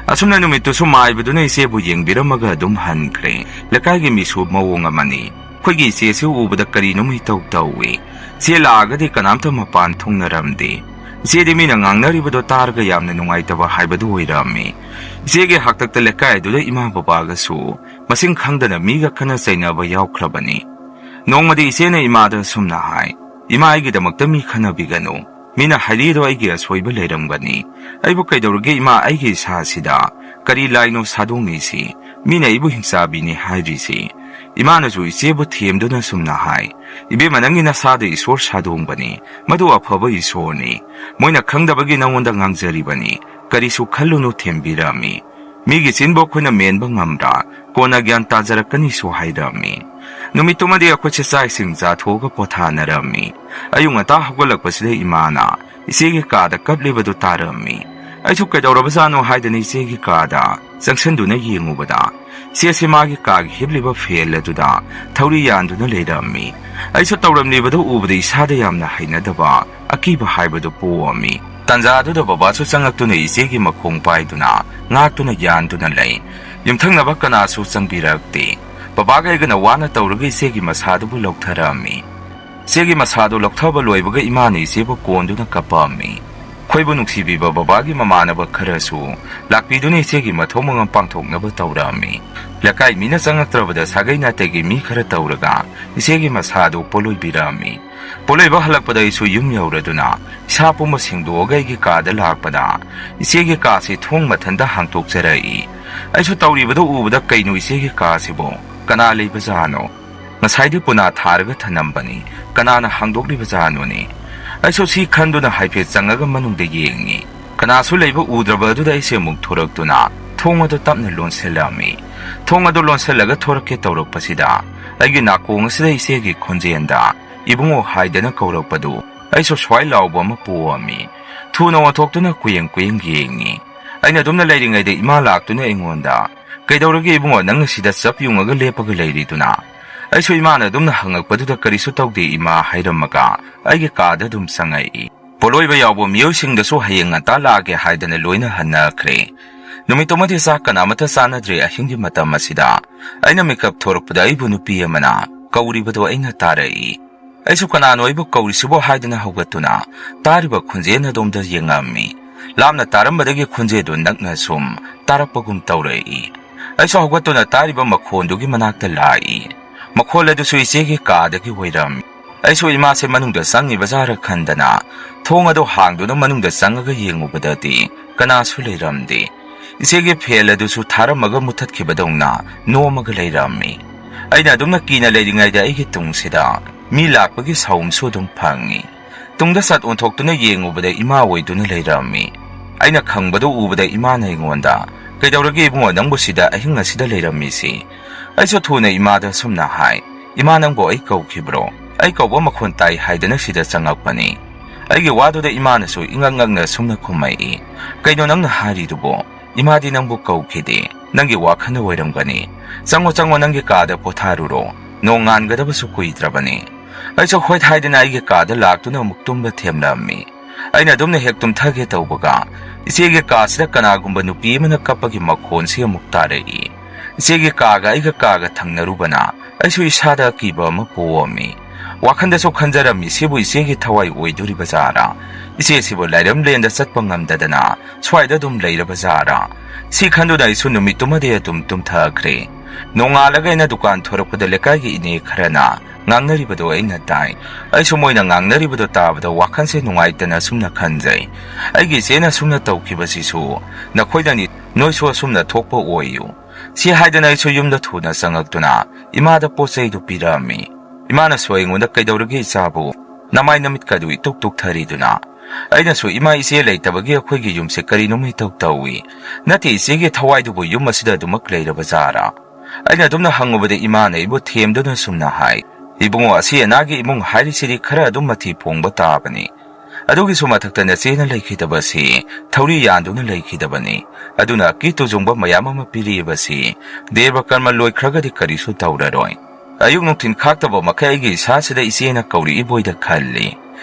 ꯑꯁꯨꯝꯅ ꯅꯨꯃꯤꯠꯇꯨꯁꯨ ꯃꯥꯏꯕꯗꯨꯅ ꯏꯆꯦꯕꯨ ꯌꯦꯡꯕꯤꯔꯝꯃꯒ ꯑꯗꯨꯝ ꯍꯟꯈ꯭ꯔꯦ꯫ ꯂꯩꯀꯥꯏꯒꯤ ꯃꯤꯁꯨ ꯃꯑꯣꯡ ꯑꯃꯅꯤ꯫ ꯑꯩꯈꯣꯏꯒꯤ ꯏꯆꯦꯁꯤ ꯎꯕꯗ ꯀꯔꯤꯅꯣꯝ ꯏꯇꯧ ꯇꯧꯏ꯫ ꯏꯆꯦ ꯂꯥꯛꯑꯒꯗꯤ ꯀꯅꯥꯝꯇ ꯃꯄꯥꯟ ꯊꯣꯡꯅꯔꯝꯗꯦ꯫ ꯏꯆꯦꯗꯤ ꯃꯤꯅ ꯉꯥꯡꯅꯔꯤꯕꯗꯣ ꯇꯥꯔꯒ ꯌꯥꯝꯅ ꯅꯨꯡꯉꯥꯏꯇꯕ ꯍꯥꯏꯕꯗꯨ ꯑꯣꯏꯔꯝꯃꯤ꯫ ꯏꯆꯦꯒꯤ ꯍꯥꯛꯇꯛꯇ ꯂꯩꯀꯥꯏꯗꯨꯗ ꯏꯃꯥ ꯕꯕꯥꯒꯁꯨ ꯃꯁꯤꯡ ꯈꯪꯗꯅ ꯃꯤꯒ ꯈꯠꯅ ꯆꯩꯅꯕ ꯌꯥꯎꯈ꯭ꯔꯕꯅꯤ꯫ ꯅꯣꯡꯃꯗꯤ ꯏꯆꯦꯅ ꯏꯃꯥꯗ ꯑꯁꯨꯝꯅ ꯍꯥꯏ, "ꯏꯃꯥ, ꯑꯩꯒꯤꯗꯃꯛꯇ ꯃꯤ ꯈꯟꯅꯕꯤꯒꯅꯨ꯫ ꯃꯤꯅ ꯍꯥꯏꯔꯤꯗꯣ ꯑꯩꯒꯤ ꯑꯁꯣꯏꯕ ꯂꯩꯔꯝꯒꯅꯤ꯫ ꯑꯩꯕꯨ ꯀꯩꯗꯧꯔꯒꯦ ꯏꯃꯥ, ꯑꯩꯒꯤ ꯏꯁꯥꯁꯤꯗ ꯀꯔꯤ ꯂꯥꯏꯅꯣ ꯁꯥꯗꯣꯡꯉꯤꯁꯤ? ꯃꯤꯅ ꯑꯩꯕꯨ ꯍꯤꯡꯆꯥꯕꯤꯅꯤ ꯍꯥꯏꯔꯤꯁꯤ?" ꯏꯃꯥꯅꯁꯨ ꯏꯆꯦꯕꯨ ꯊꯦꯝꯗꯨꯅ ꯁꯨꯝꯅ ꯍꯥꯏ, "ꯏꯕꯦꯝꯃ, ꯅꯪꯒꯤ ꯅꯁꯥꯗ ꯏꯁꯣꯔ ꯁꯥꯗꯣꯡꯕꯅꯤ꯫ ꯃꯗꯨ ꯑꯐꯕ ꯏꯁꯣꯔꯅꯤ꯫ ꯃꯣꯏꯅ ꯈꯪꯗꯕꯒꯤ ꯅꯉꯣꯟꯗ ꯉꯥꯡꯖꯔꯤꯕꯅꯤ꯫ ꯀꯔꯤꯁꯨ ꯈꯜꯂꯨꯅꯨ" ꯊꯦꯝꯕꯤꯔꯝꯃꯤ꯫ "ꯃꯤꯒꯤ ꯆꯤꯟꯕꯨ ꯑꯩꯈꯣꯏꯅ ꯃꯦꯟꯕ ꯉꯝꯕ꯭ꯔꯥ? ꯀꯣꯟꯅ ꯒ꯭ꯌꯥꯟ ꯇꯥꯖꯔꯛꯀꯅꯤꯁꯨ" ꯍꯥꯏꯔꯝꯃꯤ꯫ ꯅꯨꯃꯤꯠꯇꯨꯃꯗꯤ ꯑꯩꯈꯣꯏꯁꯦ ꯆꯥꯛ ꯏꯁꯤꯡ ꯆꯥꯊꯣꯛꯑꯒ ꯄꯣꯊꯥꯅꯔꯝꯃꯤ꯫ ꯑꯌꯨꯛ ꯉꯟꯇꯥ ꯍꯧꯒꯠꯂꯛꯄꯁꯤꯗ ꯏꯃꯥꯅ ꯏꯆꯦꯒꯤ ꯀꯥꯗ ꯀꯞꯂꯤꯕꯗꯨ ꯇꯥꯔꯝꯃꯤ꯫ ꯑꯩꯁꯨ ꯀꯩꯗꯧꯔꯕꯖꯥꯠꯅꯣ ꯍꯥꯏꯗꯅ ꯏꯆꯦꯒꯤ ꯀꯥꯗ ꯆꯪꯁꯤꯟꯗꯨꯅ ꯌꯦꯡꯉꯨꯕꯗ, ꯏꯆꯦꯁꯦ ꯃꯥꯒꯤ ꯀꯥꯒꯤ ꯍꯤꯞꯂꯤꯕ ꯐꯦꯟ ꯑꯗꯨꯗ ꯊꯧꯔꯤ ꯌꯥꯟꯗꯨꯅ ꯂꯩꯔꯝꯃꯤ꯫ ꯑꯩꯁꯨ ꯇꯧꯔꯝꯂꯤꯕꯗꯨ ꯎꯕꯗ ꯏꯁꯥꯗ ꯌꯥꯝꯅ ꯍꯩꯅꯗꯕ, ꯑꯀꯤꯕ ꯍꯥꯏꯕꯗꯨ ꯄꯣꯛꯑꯝꯃꯤ꯫ ꯇꯥꯟꯖꯥꯗꯨꯗ ꯕꯕꯥꯁꯨ ꯆꯪꯉꯛꯇꯨꯅ ꯏꯆꯦꯒꯤ ꯃꯈꯣꯡ ꯄꯥꯏꯗꯨꯅ ꯉꯥꯛꯇꯨꯅ ꯌꯥꯟꯗꯨꯅ ꯂꯩ꯫ ꯌꯨꯝꯊꯪꯅꯕ ꯀꯅꯥꯁꯨ ꯆꯪꯕꯤꯔꯛꯇꯦ꯫ ꯕꯕꯥꯒ ꯑꯩꯒꯅ ꯋꯥꯅ ꯇꯧꯔꯒ ꯏꯆꯦꯒꯤ ꯃꯁꯥꯗꯨꯕꯨ ꯂꯧꯊꯔꯛꯑꯝꯃꯤ꯫ ꯏꯆꯦꯒꯤ ꯃꯁꯥꯗꯨ ꯂꯧꯊꯕ ꯂꯣꯏꯕꯒ ꯏꯃꯥꯅ ꯏꯆꯦꯕꯨ ꯀꯣꯟꯗꯨꯅ ꯀꯞꯄꯛꯑꯝꯃꯤ꯫ ꯑꯩꯈꯣꯏꯕꯨ ꯅꯨꯡꯁꯤꯕꯤꯕ ꯕꯕꯥꯒꯤ ꯃꯃꯥꯟꯅꯕ ꯈꯔꯁꯨ ꯂꯥꯛꯄꯤꯗꯨꯅ ꯏꯆꯦꯒꯤ ꯃꯊꯧ ꯃꯉꯝ ꯄꯥꯡꯊꯣꯛꯅꯕ ꯇꯧꯔꯛꯑꯝꯃꯤ꯫ ꯂꯩꯀꯥꯏ ꯃꯤꯅ ꯆꯪꯉꯛꯇ꯭ꯔꯕꯗ ꯁꯥꯒꯩ ꯅꯥꯇꯩꯒꯤ ꯃꯤ ꯈꯔ ꯇꯧꯔꯒ ꯏꯆꯦꯒꯤ ꯃꯁꯥꯗꯨ ꯄꯣꯠꯂꯣꯏꯕꯤꯔꯛꯑꯝꯃꯤ꯫ ꯄꯣꯠꯂꯣꯏꯕ ꯍꯜꯂꯛꯄꯗ ꯑꯩꯁꯨ ꯌꯨꯝ ꯌꯧꯔꯗꯨꯅ ꯏꯁꯥ ꯄꯨꯝꯕ ꯁꯦꯡꯗꯣꯛꯑꯒ ꯑꯩꯒꯤ ꯀꯥꯗ ꯂꯥꯛꯄꯗ, ꯏꯆꯦꯒꯤ ꯀꯥꯁꯤ ꯊꯣꯡ ꯃꯊꯟꯇ ꯍꯥꯡꯇꯣꯛꯆꯔꯛꯏ꯫ ꯑꯩꯁꯨ ꯇꯧꯔꯤꯕꯗꯨ ꯎꯕꯗ, "ꯀꯩꯅꯣ ꯏꯆꯦꯒꯤ ꯀꯥꯁꯤꯕꯨ? ꯀꯅꯥ ꯂꯩꯕꯖꯥꯠꯅꯣ?" ꯉꯁꯥꯏꯗꯤ ꯄꯨꯅꯥ ꯊꯥꯔꯒ ꯊꯅꯝꯕꯅꯤ꯫ ꯀꯅꯥꯅ ꯍꯥꯡꯗꯣꯛꯂꯤꯕꯖꯥꯠꯅꯣꯅꯦ? ꯑꯩꯁꯨ ꯁꯤ ꯈꯟꯗꯨꯅ ꯍꯥꯏꯐꯦꯠ ꯆꯪꯉꯒ ꯃꯅꯨꯡꯗ ꯌꯦꯡꯉꯤ꯫ ꯀꯅꯥꯁꯨ ꯂꯩꯕ ꯎꯗ꯭ꯔꯕ ꯑꯗꯨꯗ ꯑꯩꯁꯦ ꯑꯃꯨꯛ ꯊꯣꯔꯛꯇꯨꯅ ꯊꯣꯡ ꯑꯗꯨ ꯇꯞꯅ ꯂꯣꯟꯁꯤꯜꯂꯝꯃꯤ꯫ ꯊꯣꯡ ꯑꯗꯨ ꯂꯣꯟꯁꯤꯜꯂꯒ ꯊꯣꯔꯛꯀꯦ ꯇꯧꯔꯛꯄꯁꯤꯗ ꯑꯩꯒꯤ ꯅꯥꯀꯣꯡ ꯑꯁꯤꯗ ꯏꯆꯦꯒꯤ ꯈꯣꯟꯖꯦꯜꯗ "ꯏꯕꯨꯡꯉꯣ" ꯍꯥꯏꯗꯅ ꯀꯧꯔꯛꯄꯗꯨ ꯑꯩꯁꯨ ꯁ꯭ꯋꯥꯏ ꯂꯥꯎꯕ ꯑꯃ ꯄꯣꯛꯑꯝꯃꯤ꯫ ꯊꯨꯅ ꯑꯣꯟꯊꯣꯛꯇꯨꯅ ꯀꯨꯌꯦꯡ ꯀꯨꯌꯦꯡ ꯌꯦꯡꯉꯤ꯫ ꯑꯩꯅ ꯑꯗꯨꯝꯅ ꯂꯩꯔꯤꯉꯩꯗ ꯏꯃꯥ ꯂꯥꯛꯇꯨꯅ ꯑꯩꯉꯣꯟꯗ, "ꯀꯩꯗꯧꯔꯒꯦ ꯏꯕꯨꯡꯉꯣ, ꯅꯪꯅ ꯁꯤꯗ ꯆꯞ ꯌꯨꯡꯉꯒ ꯂꯦꯞꯄꯒ ꯂꯩꯔꯤꯗꯨꯅ?" ꯑꯩꯁꯨ ꯏꯃꯥꯅ ꯑꯗꯨꯝꯅ ꯍꯪꯉꯛꯄꯗꯨꯗ "ꯀꯔꯤꯁꯨ ꯇꯧꯗꯦ ꯏꯃꯥ" ꯍꯥꯏꯔꯝꯃꯒ ꯑꯩꯒꯤ ꯀꯥꯗ ꯑꯗꯨꯝ ꯆꯪꯉꯛꯏ꯫ ꯄꯣꯠꯂꯣꯏꯕ ꯌꯥꯎꯕ ꯃꯤꯑꯣꯏꯁꯤꯡꯗꯁꯨ ꯍꯌꯦꯡ ꯉꯟꯇꯥ ꯂꯥꯛꯑꯒꯦ ꯍꯥꯏꯗꯅ ꯂꯣꯏꯅ ꯍꯟꯅꯈ꯭ꯔꯦ꯫ ꯅꯨꯃꯤꯠꯇꯨꯃꯗꯤ ꯆꯥꯛ ꯀꯅꯥꯃꯠꯇ ꯆꯥꯅꯗ꯭ꯔꯦ꯫ ꯑꯍꯤꯡꯒꯤ ꯃꯇꯝ ꯑꯁꯤꯗ ꯑꯩꯅ ꯃꯤꯀꯞ ꯊꯣꯔꯛꯄꯗ ꯑꯩꯕꯨ ꯅꯨꯄꯤ ꯑꯃꯅ ꯀꯧꯔꯤꯕꯗꯣ ꯑꯩꯅ ꯇꯥꯔꯛꯏ꯫ ꯑꯩꯁꯨ "ꯀꯅꯥꯅꯣ ꯑꯩꯕꯨ ꯀꯧꯔꯤꯁꯤꯕꯣ?" ꯍꯥꯏꯗꯅ ꯍꯧꯒꯠꯇꯨꯅ ꯇꯥꯔꯤꯕ ꯈꯣꯟꯖꯦꯜ ꯑꯗꯣꯝꯗ ꯌꯦꯡꯉꯝꯃꯤ꯫ ꯂꯥꯞꯅ ꯇꯥꯔꯝꯕꯗꯒꯤ ꯈꯣꯟꯖꯦꯜꯗꯨ ꯅꯛꯅ ꯁꯨꯝ ꯇꯥꯔꯛꯄꯒꯨꯝ ꯇꯧꯔꯛꯏ꯫ ꯑꯩꯁꯨ ꯍꯧꯒꯠꯇꯨꯅ ꯇꯥꯔꯤꯕ ꯃꯈꯣꯟꯗꯨꯒꯤ ꯃꯅꯥꯛꯇ ꯂꯥꯛꯏ꯫ ꯃꯈꯣꯜ ꯑꯗꯨꯁꯨ ꯏꯆꯦꯒꯤ ꯀꯥꯗꯒꯤ ꯑꯣꯏꯔꯝꯃꯤ꯫ ꯑꯩꯁꯨ ꯏꯃꯥꯁꯦ ꯃꯅꯨꯡꯗ ꯆꯪꯉꯤꯕꯖꯥꯔ ꯈꯟꯗꯅ ꯊꯣꯡ ꯑꯗꯨ ꯍꯥꯡꯗꯨꯅ ꯃꯅꯨꯡꯗ ꯆꯪꯉꯒ ꯌꯦꯡꯉꯨꯕꯗꯗꯤ ꯀꯅꯥꯁꯨ ꯂꯩꯔꯝꯗꯦ꯫ ꯏꯆꯦꯒꯤ ꯐꯦꯟ ꯑꯗꯨꯁꯨ ꯊꯥꯔꯝꯃꯒ ꯃꯨꯊꯠꯈꯤꯕꯗꯧꯅ ꯅꯣꯝꯃꯒ ꯂꯩꯔꯝꯃꯤ꯫ ꯑꯩꯅ ꯑꯗꯨꯝꯅ ꯀꯤꯅ ꯂꯩꯔꯤꯉꯩꯗ ꯑꯩꯒꯤ ꯇꯨꯡꯁꯤꯗ ꯃꯤ ꯂꯥꯛꯄꯒꯤ ꯁꯥꯎꯝꯁꯨ ꯑꯗꯨꯝ ꯐꯪꯉꯤ꯫ ꯇꯨꯡꯗ ꯁꯠ ꯑꯣꯟꯊꯣꯛꯇꯨꯅ ꯌꯦꯡꯉꯨꯕꯗ ꯏꯃꯥ ꯑꯣꯏꯗꯨꯅ ꯂꯩꯔꯝꯃꯤ꯫ ꯑꯩꯅ ꯈꯪꯕꯗꯨ ꯎꯕꯗ ꯏꯃꯥꯅ ꯑꯩꯉꯣꯟꯗ, "ꯀꯩꯗꯧꯔꯒꯦ ꯏꯕꯨꯡꯉꯣ, ꯅꯪꯕꯨ ꯁꯤꯗ ꯑꯍꯤꯡ ꯑꯁꯤꯗ ꯂꯩꯔꯝꯃꯤꯁꯤ?" ꯑꯩꯁꯨ ꯊꯨꯅ ꯏꯃꯥꯗ ꯑꯁꯨꯝꯅ ꯍꯥꯏ, "ꯏꯃꯥ, ꯅꯪꯕꯨ ꯑꯩ ꯀꯧꯈꯤꯕ꯭ꯔꯣ? ꯑꯩ ꯀꯧꯕ ꯃꯈꯣꯟ ꯇꯥꯏ ꯍꯥꯏꯗꯅ ꯁꯤꯗ ꯆꯪꯉꯛꯄꯅꯤ"꯫ ꯑꯩꯒꯤ ꯋꯥꯗꯨꯗ ꯏꯃꯥꯅꯁꯨ ꯏꯉꯛ ꯉꯛꯅ ꯑꯁꯨꯝꯅ ꯈꯨꯝꯃꯛꯏ, "ꯀꯩꯅꯣ ꯅꯪꯅ ꯍꯥꯏꯔꯤꯗꯨꯕꯣ? ꯏꯃꯥꯗꯤ ꯅꯪꯕꯨ ꯀꯧꯈꯤꯗꯦ꯫ ꯅꯪꯒꯤ ꯋꯥꯈꯜꯅ ꯑꯣꯏꯔꯝꯒꯅꯤ꯫ ꯆꯪꯉꯣ, ꯆꯪꯉꯣ, ꯅꯪꯒꯤ ꯀꯥꯗ ꯄꯣꯊꯥꯔꯨꯔꯣ꯫ ꯅꯣꯡ ꯉꯥꯟꯒꯗꯕꯁꯨ ꯀꯨꯏꯗ꯭ꯔꯕꯅꯤ"꯫ ꯑꯩꯁꯨ ꯍꯣꯏ ꯍꯥꯏꯗꯅ ꯑꯩꯒꯤ ꯀꯥꯗ ꯂꯥꯛꯇꯨꯅ ꯑꯃꯨꯛ ꯇꯨꯝꯕ ꯊꯦꯝꯂꯝꯃꯤ꯫ ꯑꯩꯅ ꯑꯗꯨꯝꯅ ꯍꯦꯛ ꯇꯨꯝꯊꯒꯦ ꯇꯧꯕꯒ, ꯏꯆꯦꯒꯤ ꯀꯥꯁꯤꯗ ꯀꯅꯥꯒꯨꯝꯕ ꯅꯨꯄꯤ ꯑꯃꯅ ꯀꯞꯄꯒꯤ ꯃꯈꯣꯟꯁꯤ ꯑꯃꯨꯛ ꯇꯥꯔꯛꯏ꯫ ꯏꯆꯦꯒꯤ ꯀꯥꯒ ꯑꯩꯒ ꯀꯥꯒ ꯊꯪꯅꯔꯨꯕꯅ ꯑꯩꯁꯨ ꯏꯁꯥꯗ ꯑꯀꯤꯕ ꯑꯃ ꯄꯣꯛꯑꯝꯃꯤ꯫ ꯋꯥꯈꯟꯗꯁꯨ ꯈꯟꯖꯔꯝꯃꯤ, "ꯁꯤꯕꯨ ꯏꯆꯦꯒꯤ ꯊꯋꯥꯏ ꯑꯣꯏꯗꯣꯔꯤꯕ ꯖꯥꯔꯥ? ꯏꯆꯦꯁꯤꯕꯨ ꯂꯥꯏꯔꯝꯂꯦꯟꯗ ꯆꯠꯄ ꯉꯝꯗꯗꯅ ꯁ꯭ꯋꯥꯏꯗ ꯑꯗꯨꯝ ꯂꯩꯔꯕ ꯖꯥꯔꯥ?" ꯁꯤ ꯈꯟꯗꯨꯅ ꯑꯩꯁꯨ ꯅꯨꯃꯤꯠꯇꯨꯃꯗꯤ ꯑꯗꯨꯝ ꯇꯨꯝꯊꯈ꯭ꯔꯦ꯫ ꯅꯣꯡꯉꯥꯜꯂꯒ ꯑꯩꯅ ꯗꯨꯀꯥꯟ ꯊꯣꯔꯛꯄꯗ ꯂꯩꯀꯥꯏꯒꯤ ꯏꯅꯦ ꯈꯔꯅ ꯉꯥꯡꯅꯔꯤꯕꯗꯣ ꯑꯩꯅ ꯇꯥꯏ꯫ ꯑꯩꯁꯨ ꯃꯣꯏꯅ ꯉꯥꯡꯅꯔꯤꯕꯗꯣ ꯇꯥꯕꯗ ꯋꯥꯈꯜꯁꯦ ꯅꯨꯡꯉꯥꯏꯇꯅ ꯁꯨꯝꯅ ꯈꯟꯖꯩ, "ꯑꯩꯒꯤ ꯏꯆꯦꯅ ꯁꯨꯝꯅ ꯇꯧꯈꯤꯕꯁꯤꯁꯨ ꯅꯈꯣꯏꯗꯅꯤ, ꯅꯣꯏꯁꯨ ꯑꯁꯨꯝꯅ ꯊꯣꯛꯄ ꯑꯣꯏꯌꯨ"꯫ ꯁꯤ ꯍꯥꯏꯗꯅ ꯑꯩꯁꯨ ꯌꯨꯝꯗ ꯊꯨꯅ ꯆꯪꯉꯛꯇꯨꯅ ꯏꯃꯥꯗ ꯄꯣꯠ ꯆꯩꯗꯨ ꯄꯤꯔꯛꯑꯝꯃꯤ꯫ ꯏꯃꯥꯅꯁꯨ ꯑꯩꯉꯣꯟꯗ, "ꯀꯩꯗꯧꯔꯒꯦ ꯏꯆꯥꯕꯨ? ꯅꯃꯥꯏ ꯅꯃꯤꯠꯀꯗꯨ ꯏꯇꯨꯛ ꯇꯨꯛꯊꯔꯤꯗꯨꯅ?" ꯑꯩꯅꯁꯨ, "ꯏꯃꯥ ꯏꯆꯦ ꯂꯩꯇꯕꯒꯤ ꯑꯩꯈꯣꯏꯒꯤ ꯌꯨꯝꯁꯦ ꯀꯔꯤꯅꯣꯝ ꯏꯇꯧ ꯇꯧꯏ꯫ ꯅꯠꯇꯦ, ꯏꯆꯦꯒꯤ ꯊꯋꯥꯏꯗꯨꯕꯨ ꯌꯨꯝ ꯑꯁꯤꯗ ꯑꯗꯨꯃꯛ ꯂꯩꯔꯕ ꯖꯥꯔꯥ?" ꯑꯩꯅ ꯑꯗꯨꯝꯅ ꯍꯪꯉꯨꯕꯗ ꯏꯃꯥꯅ ꯑꯩꯕꯨ ꯊꯦꯝꯗꯨꯅ ꯁꯨꯝꯅ ꯍꯥꯏ, "ꯏꯕꯨꯡꯉꯣ, ꯑꯁꯤ ꯑꯅꯥꯒꯤ ꯏꯃꯨꯡ ꯍꯥꯏꯔꯤꯁꯤꯗꯤ ꯈꯔ ꯑꯗꯨꯝ ꯃꯊꯤ ꯐꯣꯡꯕ ꯇꯥꯕꯅꯤ꯫ ꯑꯗꯨꯒꯤꯁꯨ ꯃꯊꯛꯇ ꯅꯆꯦꯅ ꯂꯩꯈꯤꯗꯕꯁꯤ ꯊꯧꯔꯤ ꯌꯥꯟꯗꯨꯅ ꯂꯩꯈꯤꯗꯕꯅꯤ꯫ ꯑꯗꯨꯅ ꯑꯀꯤ ꯇꯨꯖꯨꯡꯕ ꯃꯌꯥꯝ ꯑꯃ ꯄꯤꯔꯤꯕꯁꯤ ꯗꯦꯕ ꯀꯔꯃ ꯂꯣꯏꯈ꯭ꯔꯒꯗꯤ ꯀꯔꯤꯁꯨ ꯇꯧꯔꯔꯣꯏ꯫ ꯑꯌꯨꯛ ꯅꯨꯡꯊꯤꯟ ꯈꯥꯛꯇꯕ ꯃꯈꯩ ꯑꯩꯒꯤ ꯏꯁꯥꯁꯤꯗ ꯏꯆꯦꯅ ꯀꯧꯔꯛꯏꯕꯣꯏꯗ ꯈꯜꯂꯤ꯫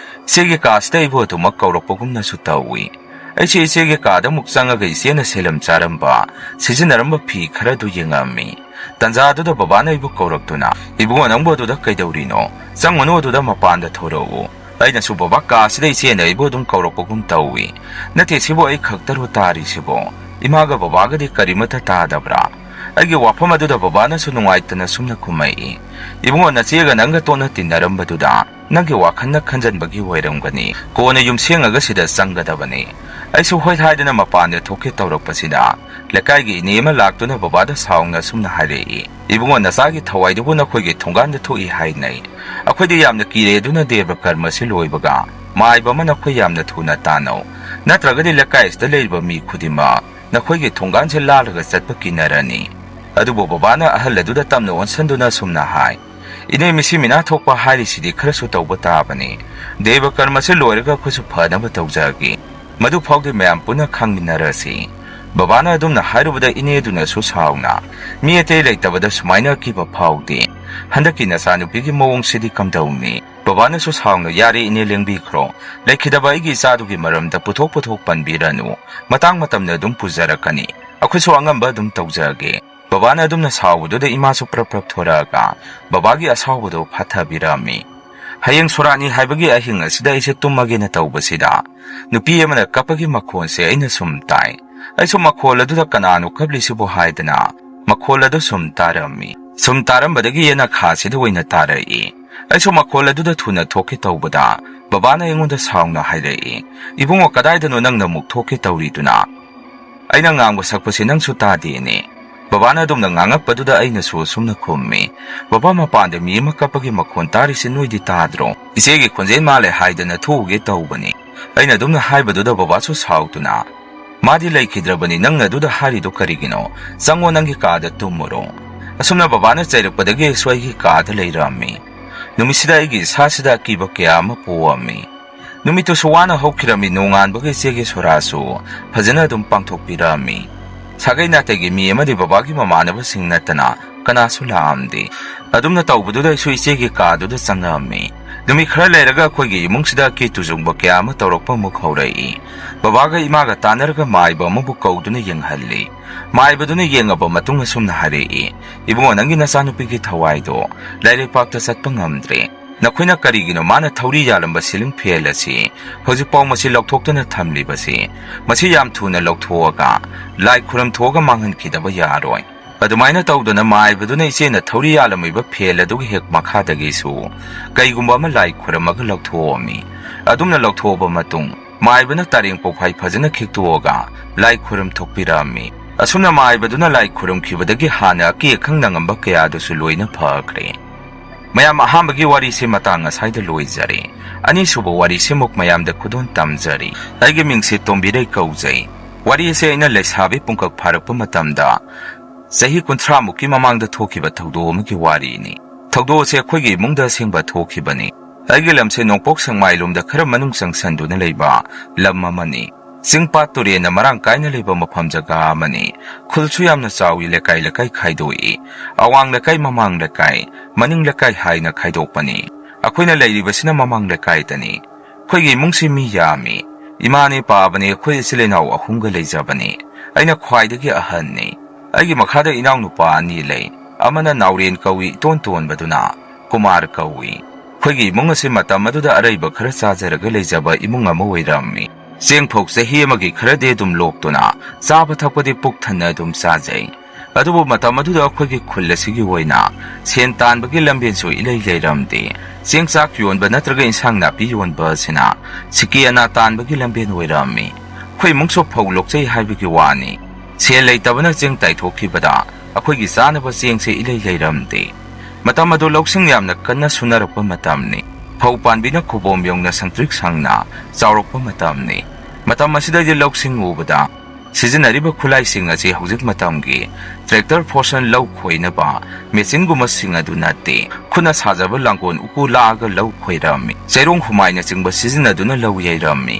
ꯏꯆꯦꯒꯤ ꯀꯥꯁꯤꯗ ꯑꯩꯕꯨ ꯑꯗꯨꯃꯛ ꯀꯧꯔꯛꯄꯒꯨꯝꯅꯁꯨ ꯇꯧꯏ꯫ ꯑꯩꯁꯦ ꯏꯆꯦꯒꯤ ꯀꯥꯗ ꯑꯃꯨꯛ ꯆꯪꯉꯒ ꯏꯆꯦꯅ ꯁꯦꯂꯝ ꯆꯥꯔꯝꯕ, ꯁꯤꯖꯤꯟꯅꯔꯝꯕ ꯐꯤ ꯈꯔꯗꯨ ꯌꯦꯡꯉꯝꯃꯤ꯫ ꯇꯟꯖꯥꯗꯨꯗ ꯕꯕꯥꯅ ꯑꯩꯕꯨ ꯀꯧꯔꯛꯇꯨꯅ, "ꯏꯕꯨꯡꯉꯣ, ꯅꯪꯕꯨ ꯑꯗꯨꯗ ꯀꯩꯗꯧꯔꯤꯅꯣ? ꯆꯪꯉꯨꯅꯨ, ꯑꯗꯨꯗ ꯃꯄꯥꯟꯗ ꯊꯣꯔꯛꯎ꯫" ꯑꯩꯅꯁꯨ ꯕꯕꯥ ꯀꯥꯁꯤꯗ ꯏꯆꯦꯅ ꯑꯩꯕꯨ ꯑꯗꯨꯝ ꯀꯧꯔꯛꯄꯒꯨꯝ ꯇꯧꯏ꯫ "ꯅꯠꯇꯦ, ꯁꯤꯕꯨ ꯑꯩ ꯈꯛꯇꯔꯣ ꯇꯥꯔꯤꯁꯤꯕꯣ? ꯏꯃꯥꯒ ꯕꯕꯥꯒꯗꯤ ꯀꯔꯤꯃꯠꯇ ꯇꯥꯗꯕ꯭ꯔꯥ?" ꯑꯩꯒꯤ ꯋꯥꯐꯝ ꯑꯗꯨꯗ ꯕꯕꯥꯅꯁꯨ ꯅꯨꯡꯉꯥꯏꯇꯅ ꯁꯨꯝꯅ ꯈꯨꯝꯃꯛꯏ, "ꯏꯕꯨꯡꯉꯣ, ꯅꯆꯦꯒ ꯅꯪꯒ ꯇꯣꯠꯅ ꯇꯤꯟꯅꯔꯝꯕꯗꯨꯗ ꯅꯪꯒꯤ ꯋꯥꯈꯜꯅ ꯈꯟꯖꯟꯕꯒꯤ ꯑꯣꯏꯔꯝꯒꯅꯤ꯫ ꯀꯣꯟꯅ ꯌꯨꯝ ꯁꯦꯡꯉꯒ ꯁꯤꯗ ꯆꯪꯒꯗꯕꯅꯤ꯫" ꯑꯩꯁꯨ ꯍꯣꯏ ꯍꯥꯏꯗꯅ ꯃꯄꯥꯟꯗ ꯊꯣꯛꯀꯦ ꯇꯧꯔꯛꯄꯁꯤꯗ ꯂꯩꯀꯥꯏꯒꯤ ꯏꯅꯦ ꯑꯃ ꯂꯥꯛꯇꯨꯅ ꯕꯕꯥꯗ ꯁꯥꯎꯅ ꯁꯨꯝꯅ ꯍꯥꯏꯔꯛꯏ, "ꯏꯕꯨꯡꯉꯣ, ꯅꯆꯥꯒꯤ ꯊꯋꯥꯏꯗꯨꯕꯨ ꯅꯈꯣꯏꯒꯤ ꯊꯣꯡꯒꯥꯟꯗ ꯊꯣꯛꯏ ꯍꯥꯏꯅꯩ꯫ ꯑꯩꯈꯣꯏꯗꯤ ꯌꯥꯝꯅ ꯀꯤꯔꯦ, ꯑꯗꯨꯅ ꯗꯦꯕ ꯀꯔꯃꯁꯤ ꯂꯣꯏꯕꯒ ꯃꯥꯏꯕ ꯑꯃ ꯅꯈꯣꯏ ꯌꯥꯝꯅ ꯊꯨꯅ ꯇꯥꯟꯅꯧ꯫ ꯅꯠꯇ꯭ꯔꯒꯗꯤ ꯂꯩꯀꯥꯏ ꯑꯁꯤꯗ ꯂꯩꯔꯤꯕ ꯃꯤ ꯈꯨꯗꯤꯡꯃꯛ ꯅꯈꯣꯏꯒꯤ ꯊꯣꯡꯒꯥꯟꯁꯦ ꯂꯥꯜꯂꯒ ꯆꯠꯄ ꯀꯤꯅꯔꯅꯤ꯫" ꯑꯗꯨꯕꯨ ꯕꯕꯥꯅ ꯑꯍꯜ ꯑꯗꯨꯗ ꯇꯞꯅ ꯑꯣꯟꯁꯟꯗꯨꯅ ꯁꯨꯝꯅ ꯍꯥꯏ, "ꯏꯅꯦ, ꯃꯤꯁꯤ ꯃꯤꯅꯥ ꯊꯣꯛꯄ ꯍꯥꯏꯔꯤꯁꯤꯗꯤ ꯈꯔꯁꯨ ꯇꯧꯕ ꯇꯥꯕꯅꯤ꯫ ꯗꯦꯕ ꯀꯔꯃꯁꯦ ꯂꯣꯏꯔꯒ ꯑꯩꯈꯣꯏꯁꯨ ꯐꯅꯕ ꯇꯧꯖꯒꯦ꯫" ꯃꯗꯨ ꯐꯥꯎꯗꯤ ꯃꯌꯥꯝ ꯄꯨꯟꯅ ꯈꯪꯃꯤꯟꯅꯔꯁꯤ꯫ ꯕꯕꯥꯅ ꯑꯗꯨꯝꯅ ꯍꯥꯏꯔꯨꯕꯗ ꯏꯅꯦꯗꯨꯅꯁꯨ ꯁꯥꯎꯅ, "ꯃꯤ ꯑꯇꯩ ꯂꯩꯇꯕꯗ ꯁꯨꯃꯥꯏꯅ ꯑꯀꯤꯕ ꯐꯥꯎꯗꯦ꯫ ꯍꯟꯗꯛꯀꯤ ꯅꯆꯥꯅꯨꯄꯤꯒꯤ ꯃꯑꯣꯡꯁꯤꯗꯤ ꯀꯝꯗꯧꯅꯤ?" ꯕꯕꯥꯅꯁꯨ ꯁꯥꯎꯅ, "ꯌꯥꯔꯦ ꯏꯅꯦ, ꯂꯦꯡꯕꯤꯈ꯭ꯔꯣ꯫ ꯂꯩꯈꯤꯗꯕ ꯑꯩꯒꯤ ꯏꯆꯥꯗꯨꯒꯤ ꯃꯔꯝꯗ ꯄꯨꯊꯣꯛ ꯄꯨꯊꯣꯛ ꯄꯟꯕꯤꯔꯅꯨ꯫ ꯃꯇꯥꯡ ꯃꯇꯝꯅ ꯑꯗꯨꯝ ꯄꯨꯖꯔꯛꯀꯅꯤ꯫ ꯑꯩꯈꯣꯏꯁꯨ ꯑꯉꯝꯕ ꯑꯗꯨꯝ ꯇꯧꯖꯒꯦ꯫" ꯕꯕꯥꯅ ꯑꯗꯨꯝꯅ ꯁꯥꯎꯕꯗꯨꯗ ꯏꯃꯥꯁꯨ ꯄ꯭ꯔꯞ ꯄ꯭ꯔꯞ ꯊꯣꯔꯛꯑꯒ ꯕꯕꯥꯒꯤ ꯑꯁꯥꯎꯕꯗꯣ ꯐꯥꯊꯕꯤꯔꯝꯃꯤ꯫ ꯍꯌꯦꯡ ꯁꯣꯔꯥꯠꯅꯤ ꯍꯥꯏꯕꯒꯤ ꯑꯍꯤꯡ ꯑꯁꯤꯗ ꯑꯩꯁꯦ ꯇꯨꯝꯃꯒꯦꯅ ꯇꯧꯕꯁꯤꯗ ꯅꯨꯄꯤ ꯑꯃꯅ ꯀꯞꯄꯒꯤ ꯃꯈꯣꯟꯁꯦ ꯑꯩꯅ ꯁꯨꯝ ꯇꯥꯏ꯫ ꯑꯩꯁꯨ ꯃꯈꯣꯜ ꯑꯗꯨꯗ ꯀꯅꯥꯅꯣ ꯀꯞꯂꯤꯁꯤꯕꯨ ꯍꯥꯏꯗꯅ ꯃꯈꯣꯜ ꯑꯗꯨ ꯁꯨꯝ ꯇꯥꯔꯝꯃꯤ꯫ ꯁꯨꯝ ꯇꯥꯔꯝꯕꯗꯒꯤ ꯌꯦꯅꯈꯥꯁꯤꯗ ꯑꯣꯏꯅ ꯇꯥꯔꯛꯏ꯫ ꯑꯩꯁꯨ ꯃꯈꯣꯜ ꯑꯗꯨꯗ ꯊꯨꯅ ꯊꯣꯛꯀꯦ ꯇꯧꯕꯗ ꯕꯕꯥꯅ ꯑꯩꯉꯣꯟꯗ ꯁꯥꯎꯅ ꯍꯥꯏꯔꯛꯏ, "ꯏꯕꯨꯡꯉꯣ, ꯀꯗꯥꯏꯗꯅꯣ ꯅꯪꯅ ꯑꯃꯨꯛ ꯊꯣꯛꯀꯦ ꯇꯧꯔꯤꯗꯨꯅ? ꯑꯩꯅ ꯉꯥꯡꯕ ꯁꯛꯄꯁꯤ ꯅꯪꯁꯨ ꯇꯥꯗꯦꯅꯦ?" ꯕꯕꯥꯅ ꯑꯗꯨꯝꯅ ꯉꯥꯡꯉꯛꯄꯗꯨꯗ ꯑꯩꯅꯁꯨ ꯑꯁꯨꯝꯅ ꯈꯨꯝꯃꯤ, "ꯕꯕꯥ, ꯃꯄꯥꯟꯗ ꯃꯤ ꯑꯃ ꯀꯞꯄꯒꯤ ꯃꯈꯣꯟ ꯇꯥꯔꯤꯁꯤ ꯅꯣꯏꯗꯤ ꯇꯥꯗ꯭ꯔꯣ?" "ꯏꯆꯦꯒꯤ ꯈꯣꯟꯖꯦꯜ ꯃꯥꯜꯂꯦ ꯍꯥꯏꯗꯅ ꯊꯣꯛꯎꯒꯦ ꯇꯧꯕꯅꯤ"꯫ ꯑꯩꯅ ꯑꯗꯨꯝꯅ ꯍꯥꯏꯕꯗꯨꯗ ꯕꯕꯥꯁꯨ ꯁꯥꯎꯗꯨꯅ, "ꯃꯥꯗꯤ ꯂꯩꯈꯤꯗ꯭ꯔꯕꯅꯤ, ꯅꯪꯅ ꯑꯗꯨꯗ ꯍꯥꯏꯔꯤꯗꯣ ꯀꯔꯤꯒꯤꯅꯣ? ꯆꯪꯉꯣ, ꯅꯪꯒꯤ ꯀꯥꯗ ꯇꯨꯝꯃꯨꯔꯣ"꯫ ꯑꯁꯨꯝꯅ ꯕꯕꯥꯅ ꯆꯩꯔꯛꯄꯗꯒꯤ ꯑꯩꯁꯨ ꯑꯩꯒꯤ ꯀꯥꯗ ꯂꯩꯔꯝꯃꯤ꯫ ꯅꯨꯃꯤꯠꯁꯤꯗ ꯑꯩꯒꯤ ꯏꯁꯥꯁꯤꯗ ꯑꯀꯤꯕ ꯀꯌꯥ ꯑꯃ ꯄꯣꯛꯑꯝꯃꯤ꯫ ꯅꯨꯃꯤꯠꯇꯨꯁꯨ ꯋꯥꯅ ꯍꯧꯈꯤꯔꯝꯃꯤ, ꯅꯣꯡꯉꯥꯟꯕꯒ ꯏꯆꯦꯒꯤ ꯁꯣꯔꯥꯁꯨ ꯐꯖꯅ ꯑꯗꯨꯝ ꯄꯥꯡꯊꯣꯛꯄꯤꯔꯝꯃꯤ꯫ ꯁꯥꯒꯩ ꯅꯥꯇꯩꯒꯤ ꯃꯤ ꯑꯃꯗꯤ ꯕꯕꯥꯒꯤ ꯃꯃꯥꯟꯅꯕꯁꯤꯡ ꯅꯠꯇꯅ ꯀꯅꯥꯁꯨ ꯂꯥꯛꯑꯝꯗꯦ꯫ ꯑꯗꯨꯝꯅ ꯇꯧꯕꯗꯨꯗ ꯑꯩꯁꯨ ꯏꯆꯦꯒꯤ ꯀꯥꯗꯨꯗ ꯆꯪꯉꯛꯑꯝꯃꯤ꯫ ꯅꯨꯃꯤꯠ ꯈꯔ ꯂꯩꯔꯒ ꯑꯩꯈꯣꯏꯒꯤ ꯏꯃꯨꯡꯁꯤꯗ ꯑꯀꯤ ꯇꯨꯖꯨꯡꯕ ꯀꯌꯥ ꯑꯃ ꯇꯧꯔꯛꯄ ꯑꯃꯨꯛ ꯍꯧꯔꯛꯏ꯫ ꯕꯕꯥꯒ ꯏꯃꯥꯒ ꯇꯥꯟꯅꯔꯒ ꯃꯥꯏꯕ ꯑꯃꯕꯨ ꯀꯧꯗꯨꯅ ꯌꯦꯡꯍꯜꯂꯤ꯫ ꯃꯥꯏꯕꯗꯨꯅ ꯌꯦꯡꯉꯕ ꯃꯇꯨꯡ ꯑꯁꯨꯝꯅ ꯍꯥꯏꯔꯛꯏ, "ꯏꯕꯨꯡꯉꯣ, ꯅꯪꯒꯤ ꯅꯆꯥꯅꯨꯄꯤꯒꯤ ꯊꯋꯥꯏꯗꯣ ꯂꯥꯏꯔꯩꯄꯥꯛꯇ ꯆꯠꯄ ꯉꯝꯗ꯭ꯔꯦ꯫ ꯅꯈꯣꯏꯅ ꯀꯔꯤꯒꯤꯅꯣ ꯃꯥꯅ ꯊꯧꯔꯤ ꯌꯥꯜꯂꯝꯕ ꯁꯤꯂꯤꯡ ꯐꯦꯟ ꯑꯁꯤ ꯍꯧꯖꯤꯛꯐꯥꯎ ꯃꯁꯤ ꯂꯧꯊꯣꯛꯇꯅ ꯊꯝꯂꯤꯕꯁꯤ? ꯃꯁꯤ ꯌꯥꯝ ꯊꯨꯅ ꯂꯧꯊꯣꯛꯑꯒ ꯂꯥꯏ ꯈꯨꯔꯝ ꯊꯣꯛꯑꯒ ꯃꯥꯡꯍꯟꯈꯤꯗꯕ ꯌꯥꯔꯣꯏ"꯫ ꯑꯗꯨꯃꯥꯏꯅ ꯇꯧꯗꯅ ꯃꯥꯏꯕꯗꯨꯅ ꯏꯆꯦꯅ ꯊꯧꯔꯤ ꯌꯥꯜꯂꯝꯃꯤꯕ ꯐꯦꯟ ꯑꯗꯨꯒꯤ ꯍꯦꯛ ꯃꯈꯥꯗꯒꯤꯁꯨ ꯀꯩꯒꯨꯝꯕ ꯑꯃ ꯂꯥꯏ ꯈꯨꯔꯝꯃꯒ ꯂꯧꯊꯣꯛꯑꯝꯃꯤ꯫ ꯑꯗꯨꯝꯅ ꯂꯧꯊꯣꯛꯑꯕ ꯃꯇꯨꯡ ꯃꯥꯏꯕꯅ ꯇꯥꯔꯦꯡ ꯄꯣꯛꯐꯥꯏ ꯐꯖꯅ ꯈꯤꯛꯇꯣꯛꯑꯒ ꯂꯥꯏ ꯈꯨꯔꯨꯝ ꯊꯣꯛꯄꯤꯔꯝꯃꯤ꯫ ꯑꯁꯨꯝꯅ ꯃꯥꯏꯕꯗꯨꯅ ꯂꯥꯏ ꯈꯨꯔꯨꯝꯈꯤꯕꯗꯒꯤ ꯍꯥꯟꯅ ꯑꯀꯤ ꯑꯈꯪ ꯅꯪꯉꯝꯕ ꯀꯌꯥꯗꯨꯁꯨ ꯂꯣꯏꯅ ꯐꯈ꯭ꯔꯦ꯫ ꯃꯌꯥꯝ, ꯑꯍꯥꯟꯕꯒꯤ ꯋꯥꯔꯤꯁꯤ ꯃꯇꯥꯡ ꯑꯁꯥꯏꯗ ꯂꯣꯏꯖꯔꯦ꯫ ꯑꯅꯤꯁꯨꯕ ꯋꯥꯔꯤꯁꯤꯃꯨꯛ ꯃꯌꯥꯝꯗ ꯈꯨꯗꯣꯜ ꯇꯝꯖꯔꯤ꯫ ꯑꯩꯒꯤ ꯃꯤꯡꯁꯦ ꯇꯣꯝꯕꯤꯔꯩ ꯀꯧꯖꯩ꯫ ꯋꯥꯔꯤ ꯑꯁꯤ ꯑꯩꯅ ꯂꯩꯁꯥꯕꯤ ꯄꯨꯡꯀꯛ ꯐꯥꯔꯛꯄ ꯃꯇꯝꯗ ꯆꯍꯤ ꯀꯨꯟꯊ꯭ꯔꯥ ꯃꯨꯛꯀꯤ ꯃꯃꯥꯡꯗ ꯊꯣꯛꯈꯤꯕ ꯊꯧꯗꯣꯛ ꯑꯃꯒꯤ ꯋꯥꯔꯤꯅꯤ꯫ ꯊꯧꯗꯣꯛ ꯑꯁꯤ ꯑꯩꯈꯣꯏꯒꯤ ꯏꯃꯨꯡꯗ ꯑꯁꯦꯡꯕ ꯊꯣꯛꯈꯤꯕꯅꯤ꯫ ꯑꯩꯒꯤ ꯂꯝꯁꯦ ꯅꯣꯡꯄꯣꯛ ꯁꯦꯛꯃꯥꯏ ꯂꯣꯝꯗ ꯈꯔ ꯃꯅꯨꯡ ꯆꯪꯁꯟꯗꯨꯅ ꯂꯩꯕ ꯂꯝ ꯑꯃꯅꯤ꯫ ꯆꯤꯡ ꯄꯥꯠ ꯇꯨꯔꯦꯟꯅ ꯃꯔꯥꯡ ꯀꯥꯏꯅ ꯂꯩꯕ ꯃꯐꯝ ꯖꯒꯥ ꯑꯃꯅꯤ꯫ ꯈꯨꯜꯁꯨ ꯌꯥꯝꯅ ꯆꯥꯎꯏ, ꯂꯩꯀꯥꯏ ꯂꯩꯀꯥꯏ ꯈꯥꯏꯗꯣꯛꯏ꯫ ꯑꯋꯥꯡ ꯂꯩꯀꯥꯏ, ꯃꯃꯥꯡ ꯂꯩꯀꯥꯏ, ꯃꯅꯤꯡ ꯂꯩꯀꯥꯏ ꯍꯥꯏꯅ ꯈꯥꯏꯗꯣꯛꯄꯅꯤ꯫ ꯑꯩꯈꯣꯏꯅ ꯂꯩꯔꯤꯕꯁꯤꯅ ꯃꯃꯥꯡ ꯂꯩꯀꯥꯏꯗꯅꯤ꯫ ꯑꯩꯈꯣꯏꯒꯤ ꯏꯃꯨꯡꯁꯤ ꯃꯤ ꯌꯥꯝꯃꯤ꯫ ꯏꯃꯥꯅꯦ ꯄꯥꯕꯅꯦ, ꯑꯩꯈꯣꯏ ꯏꯆꯤꯜ ꯏꯅꯥꯎ ꯑꯍꯨꯝꯒ ꯂꯩꯖꯕꯅꯤ꯫ ꯑꯩꯅ ꯈ꯭ꯋꯥꯏꯗꯒꯤ ꯑꯍꯟꯅꯤ꯫ ꯑꯩꯒꯤ ꯃꯈꯥꯗ ꯏꯅꯥꯎꯅꯨꯄꯥ ꯑꯅꯤ ꯂꯩ꯫ ꯑꯃꯅ ꯅꯥꯎꯔꯦꯟ ꯀꯧꯏ, ꯏꯇꯣꯟ ꯇꯣꯟꯕꯗꯨꯅ ꯀꯨꯃꯥꯔ ꯀꯧꯏ꯫ ꯑꯩꯈꯣꯏꯒꯤ ꯏꯃꯨꯡ ꯑꯁꯤ ꯃꯇꯝ ꯑꯗꯨꯗ ꯑꯔꯩꯕ ꯈꯔ ꯆꯥꯖꯔꯒ ꯂꯩꯖꯕ ꯏꯃꯨꯡ ꯑꯃ ꯑꯣꯏꯔꯝꯃꯤ꯫ ꯆꯦꯡ ꯐꯧ ꯆꯍꯤ ꯑꯃꯒꯤ ꯈꯔꯗꯤ ꯑꯗꯨꯝ ꯂꯣꯛꯇꯨꯅ ꯆꯥꯕ ꯊꯛꯄꯗꯤ ꯄꯨꯛ ꯊꯟꯅ ꯑꯗꯨꯝ ꯆꯥꯖꯩ꯫ ꯑꯗꯨꯕꯨ ꯃꯇꯝ ꯑꯗꯨꯗ ꯑꯩꯈꯣꯏꯒꯤ ꯈꯨꯜ ꯑꯁꯤꯒꯤ ꯑꯣꯏꯅ ꯁꯦꯟ ꯇꯥꯟꯕꯒꯤ ꯂꯝꯕꯦꯟꯁꯨ ꯏꯂꯩ ꯂꯩꯔꯝꯗꯦ꯫ ꯆꯦꯡ ꯆꯥꯛ ꯌꯣꯟꯕ ꯅꯠꯇ꯭ꯔꯒ ꯏꯟꯁꯥꯡ ꯅꯥꯄꯤ ꯌꯣꯟꯕ ꯑꯁꯤꯅ ꯁꯤꯀꯤ ꯑꯅꯥ ꯇꯥꯟꯕꯒꯤ ꯂꯝꯕꯦꯟ ꯑꯣꯏꯔꯝꯃꯤ꯫ ꯑꯩꯈꯣꯏ ꯏꯃꯨꯡꯁꯨ ꯐꯧ ꯂꯣꯛꯆꯩ ꯍꯥꯏꯕꯒꯤ ꯋꯥꯅꯤ꯫ ꯁꯦꯜ ꯂꯩꯇꯕꯅ ꯆꯦꯡ ꯇꯥꯏꯊꯣꯛꯈꯤꯕꯗ ꯑꯩꯈꯣꯏꯒꯤ ꯆꯥꯅꯕ ꯆꯦꯡꯁꯦ ꯏꯂꯩ ꯂꯩꯔꯝꯗꯦ꯫ ꯃꯇꯝ ꯑꯗꯨ ꯂꯧꯁꯤꯡ ꯌꯥꯝꯅ ꯀꯟꯅ ꯁꯨꯅꯔꯛꯄ ꯃꯇꯝꯅꯤ꯫ ꯐꯧ ꯄꯥꯟꯕꯤꯅ ꯈꯨꯕꯣꯝ ꯌꯧꯅ ꯁꯪꯇ꯭ꯔꯤꯛ ꯁꯪꯅ ꯆꯥꯎꯔꯛꯄ ꯃꯇꯝꯅꯤ꯫ ꯃꯇꯝ ꯑꯁꯤꯗꯗꯤ ꯂꯧꯁꯤꯡ ꯎꯕꯗ ꯁꯤꯖꯤꯟꯅꯔꯤꯕ ꯈꯨꯠꯂꯥꯏꯁꯤꯡ ꯑꯁꯤ ꯍꯧꯖꯤꯛ ꯃꯇꯝꯒꯤ tractor ꯐꯣꯔꯁꯟ ꯂꯧ ꯈꯣꯏꯅꯕ ꯃꯦꯆꯤꯟꯒꯨꯝꯕꯁꯤꯡ ꯑꯗꯨ ꯅꯠꯇꯦ꯫ ꯈꯨꯠꯅ ꯁꯥꯖꯕ ꯂꯥꯡꯒꯣꯜ ꯎꯀꯨ ꯂꯥꯛꯑꯒ ꯂꯧ ꯈꯣꯏꯔꯝꯃꯤ꯫ ꯆꯩꯔꯣꯡ ꯈꯨꯃꯥꯏꯅꯆꯤꯡꯕ ꯁꯤꯖꯤꯟꯅꯗꯨꯅ ꯂꯧ ꯌꯩꯔꯝꯃꯤ꯫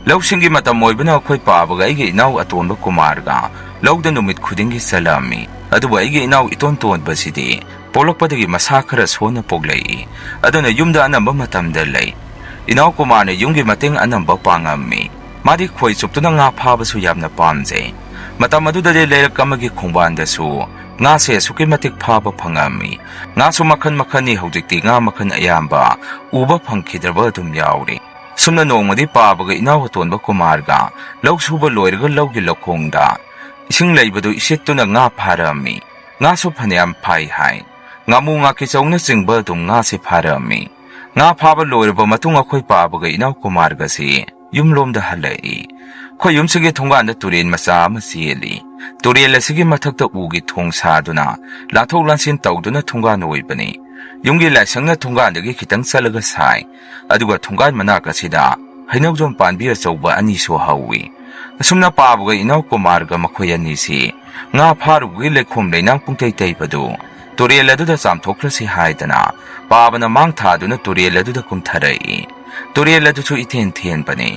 ꯂꯧꯁꯤꯡꯒꯤ ꯃꯇꯝ ꯑꯣꯏꯕꯅ ꯑꯩꯈꯣꯏ ꯄꯥꯕꯒ ꯑꯩꯒꯤ ꯏꯅꯥꯎ ꯑꯇꯣꯟꯕ ꯀꯨꯃꯥꯔꯒ ꯂꯧꯗ ꯅꯨꯃꯤꯠ ꯈꯨꯗꯤꯡꯒꯤ ꯆꯠꯂꯝꯃꯤ꯫ ꯑꯗꯨꯕꯨ ꯑꯩꯒꯤ ꯏꯅꯥꯎ ꯏꯇꯣꯟ ꯇꯣꯟꯕꯁꯤꯗꯤ ꯄꯣꯛꯂꯛꯄꯗꯒꯤ ꯃꯁꯥ ꯈꯔ ꯁꯣꯟꯅ ꯄꯣꯛꯂꯛꯏ꯫ ꯑꯗꯨꯅ ꯌꯨꯝꯗ ꯑꯅꯝꯕ ꯃꯇꯝꯗ ꯂꯩ꯫ ꯏꯅꯥꯎ ꯀꯨꯃꯥꯔꯅ ꯌꯨꯝꯒꯤ ꯃꯇꯦꯡ ꯑꯅꯝꯕ ꯄꯥꯡꯉꯝꯃꯤ꯫ ꯃꯥꯗꯤ ꯈꯣꯏ ꯆꯨꯞꯇꯨꯅ ꯉꯥ ꯐꯥꯕꯁꯨ ꯌꯥꯝꯅ ꯄꯥꯝꯖꯩ꯫ ꯃꯇꯝ ꯑꯗꯨꯗꯗꯤ ꯂꯩꯔꯛ ꯑꯃꯒꯤ ꯈꯣꯡꯕꯥꯟꯗꯁꯨ ꯉꯥꯁꯦ ꯑꯁꯨꯛꯀꯤ ꯃꯇꯤꯛ ꯐꯥꯕ ꯐꯪꯉꯝꯃꯤ꯫ ꯉꯥꯁꯨ ꯃꯈꯜ ꯃꯈꯜꯅꯤ꯫ ꯍꯧꯖꯤꯛꯇꯤ ꯉꯥ ꯃꯈꯜ ꯑꯌꯥꯝꯕ ꯎꯕ ꯐꯪꯈꯤꯗ꯭ꯔꯕ ꯑꯗꯨꯝ ꯌꯥꯎꯔꯤ꯫ ꯁꯨꯝꯅ ꯅꯣꯡꯃꯗꯤ ꯄꯥꯕꯒ ꯏꯅꯥꯎ ꯑꯇꯣꯟꯕ ꯀꯨꯃꯥꯔꯒ ꯂꯧ ꯁꯨꯕ ꯂꯣꯏꯔꯒ ꯂꯧꯒꯤ ꯂꯧꯈꯣꯡꯗ ꯏꯁꯤꯡ ꯂꯩꯕꯗꯨ ꯏꯁꯤꯠꯇꯨꯅ ꯉꯥ ꯐꯥꯔꯛꯑꯝꯃꯤ꯫ ꯉꯥꯁꯨ ꯐꯅꯌꯥꯝ ꯐꯥꯏ ꯍꯥꯏ꯫ ꯉꯥꯃꯨ, ꯉꯥꯀꯤꯆꯧꯅꯆꯤꯡꯕ ꯑꯗꯨꯝ ꯉꯥꯁꯦ ꯐꯥꯔꯛꯑꯝꯃꯤ꯫ ꯉꯥ ꯐꯥꯕ ꯂꯣꯏꯔꯕ ꯃꯇꯨꯡ ꯑꯩꯈꯣꯏ ꯄꯥꯕꯒ ꯏꯅꯥꯎ ꯀꯨꯃꯥꯔꯒꯁꯤ ꯌꯨꯝꯂꯣꯝꯗ ꯍꯜꯂꯛꯏ꯫ ꯑꯩꯈꯣꯏ ꯌꯨꯝꯁꯤꯒꯤ ꯊꯣꯡꯒꯥꯟꯗ ꯇꯨꯔꯦꯜ ꯃꯆꯥ ꯑꯃ ꯆꯦꯜꯂꯤ꯫ ꯇꯨꯔꯦꯜ ꯑꯁꯤꯒꯤ ꯃꯊꯛꯇ ꯎꯒꯤ ꯊꯣꯡ ꯁꯥꯗꯨꯅ ꯂꯥꯟꯊꯣꯛ ꯂꯥꯟꯁꯤꯟ ꯇꯧꯗꯨꯅ ꯊꯣꯡꯒꯥꯟ ꯑꯣꯏꯕꯅꯤ꯫ ꯌꯨꯝꯒꯤ ꯂꯥꯏꯁꯪꯅ ꯊꯣꯡꯒꯥꯟꯗꯒꯤ ꯈꯤꯇꯪ ꯆꯠꯂꯒ ꯁꯥꯏ꯫ ꯑꯗꯨꯒ ꯊꯣꯡꯒꯥꯟ ꯃꯅꯥꯛ ꯑꯁꯤꯗ ꯍꯩꯅꯧꯖꯣꯝ ꯄꯥꯝꯕꯤ ꯑꯆꯧꯕ ꯑꯅꯤꯁꯨ ꯍꯧꯏ꯫ ꯑꯁꯨꯝꯅ ꯄꯥꯕꯒ ꯏꯅꯥꯎ ꯀꯨꯃꯥꯔꯒ ꯃꯈꯣꯏ ꯑꯅꯤꯁꯤ ꯉꯥ ꯐꯥꯔꯨꯕꯒꯤ ꯂꯩꯈꯣꯝ ꯂꯩꯅꯥꯡ ꯄꯨꯡꯇꯩ ꯇꯩꯕꯗꯨ ꯇꯨꯔꯦꯜ ꯑꯗꯨꯗ ꯆꯥꯝꯊꯣꯛꯈ꯭ꯔꯁꯤ ꯍꯥꯏꯗꯅ ꯄꯥꯕꯅ ꯃꯥꯡ ꯊꯥꯗꯨꯅ ꯇꯨꯔꯦꯜ ꯑꯗꯨꯗ ꯀꯨꯝꯊꯔꯛꯏ꯫ ꯇꯨꯔꯦꯜ ꯑꯗꯨꯁꯨ ꯏꯊꯦꯟ ꯊꯦꯟꯕꯅꯤ꯫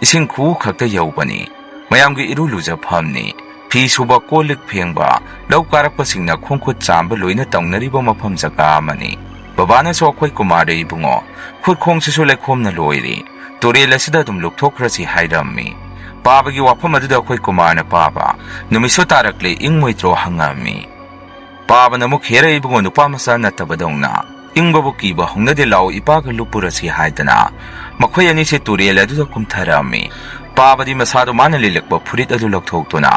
ꯏꯁꯤꯡ ꯈꯨꯎ ꯈꯛꯇ ꯌꯧꯕꯅꯤ꯫ ꯃꯌꯥꯝꯒꯤ ꯏꯔꯨ ꯂꯨꯖꯐꯝꯅꯤ꯫ ꯐꯤ ꯁꯨꯕ, ꯀꯣꯜ ꯂꯤꯛ ꯐꯦꯡꯕ, ꯂꯧ ꯀꯥꯔꯛꯄꯁꯤꯡꯅ ꯈꯣꯡ ꯈꯨꯠ ꯆꯥꯝꯕ ꯂꯣꯏꯅ ꯇꯧꯅꯔꯤꯕ ꯃꯐꯝ ꯖꯒꯥ ꯑꯃꯅꯤ꯫ ꯕꯕꯥꯅꯁꯨ ꯑꯩꯈꯣꯏ ꯀꯨꯃꯥꯔꯗ, "ꯏꯕꯨꯡꯉꯣ, ꯈꯨꯠ ꯈꯣꯡꯁꯤꯁꯨ ꯂꯩꯈꯣꯝꯅ ꯂꯣꯏꯔꯦ꯫ ꯇꯨꯔꯦꯜ ꯑꯁꯤꯗ ꯑꯗꯨꯝ ꯂꯨꯞꯊꯣꯛꯈ꯭ꯔꯁꯤ," ꯍꯥꯏꯔꯝꯃꯤ꯫ ꯄꯥꯕꯒꯤ ꯋꯥꯐꯝ ꯑꯗꯨꯗ ꯑꯩꯈꯣꯏ ꯀꯨꯃꯥꯔꯅ, "ꯄꯥꯕ, ꯅꯨꯃꯤꯠꯁꯨ ꯇꯥꯔꯛꯂꯦ, ꯏꯪꯉꯣꯏꯗ꯭ꯔꯣ?" ꯍꯪꯉꯝꯃꯤ꯫ ꯄꯥꯕꯅ ꯑꯃꯨꯛ, "ꯍꯦꯔ ꯏꯕꯨꯡꯉꯣ, ꯅꯨꯄꯥ ꯃꯆꯥ ꯅꯠꯇꯕꯗꯧꯅ ꯏꯪꯕꯕꯨ ꯀꯤꯕ ꯍꯧꯅꯗꯦ, ꯂꯥꯛꯑꯣ ꯏꯄꯥꯒ ꯂꯨꯞꯄꯨꯔꯁꯤ," ꯍꯥꯏꯗꯅ ꯃꯈꯣꯏ ꯑꯅꯤꯁꯦ ꯇꯨꯔꯦꯜ ꯑꯗꯨꯗ ꯀꯨꯝꯊꯔꯛꯑꯝꯃꯤ꯫ ꯄꯥꯕꯗꯤ ꯃꯁꯥꯗꯣ ꯃꯥꯅ ꯂꯤꯠꯂꯛꯄ ꯐꯨꯔꯤꯠ ꯑꯗꯨ ꯂꯧꯊꯣꯛꯇꯨꯅ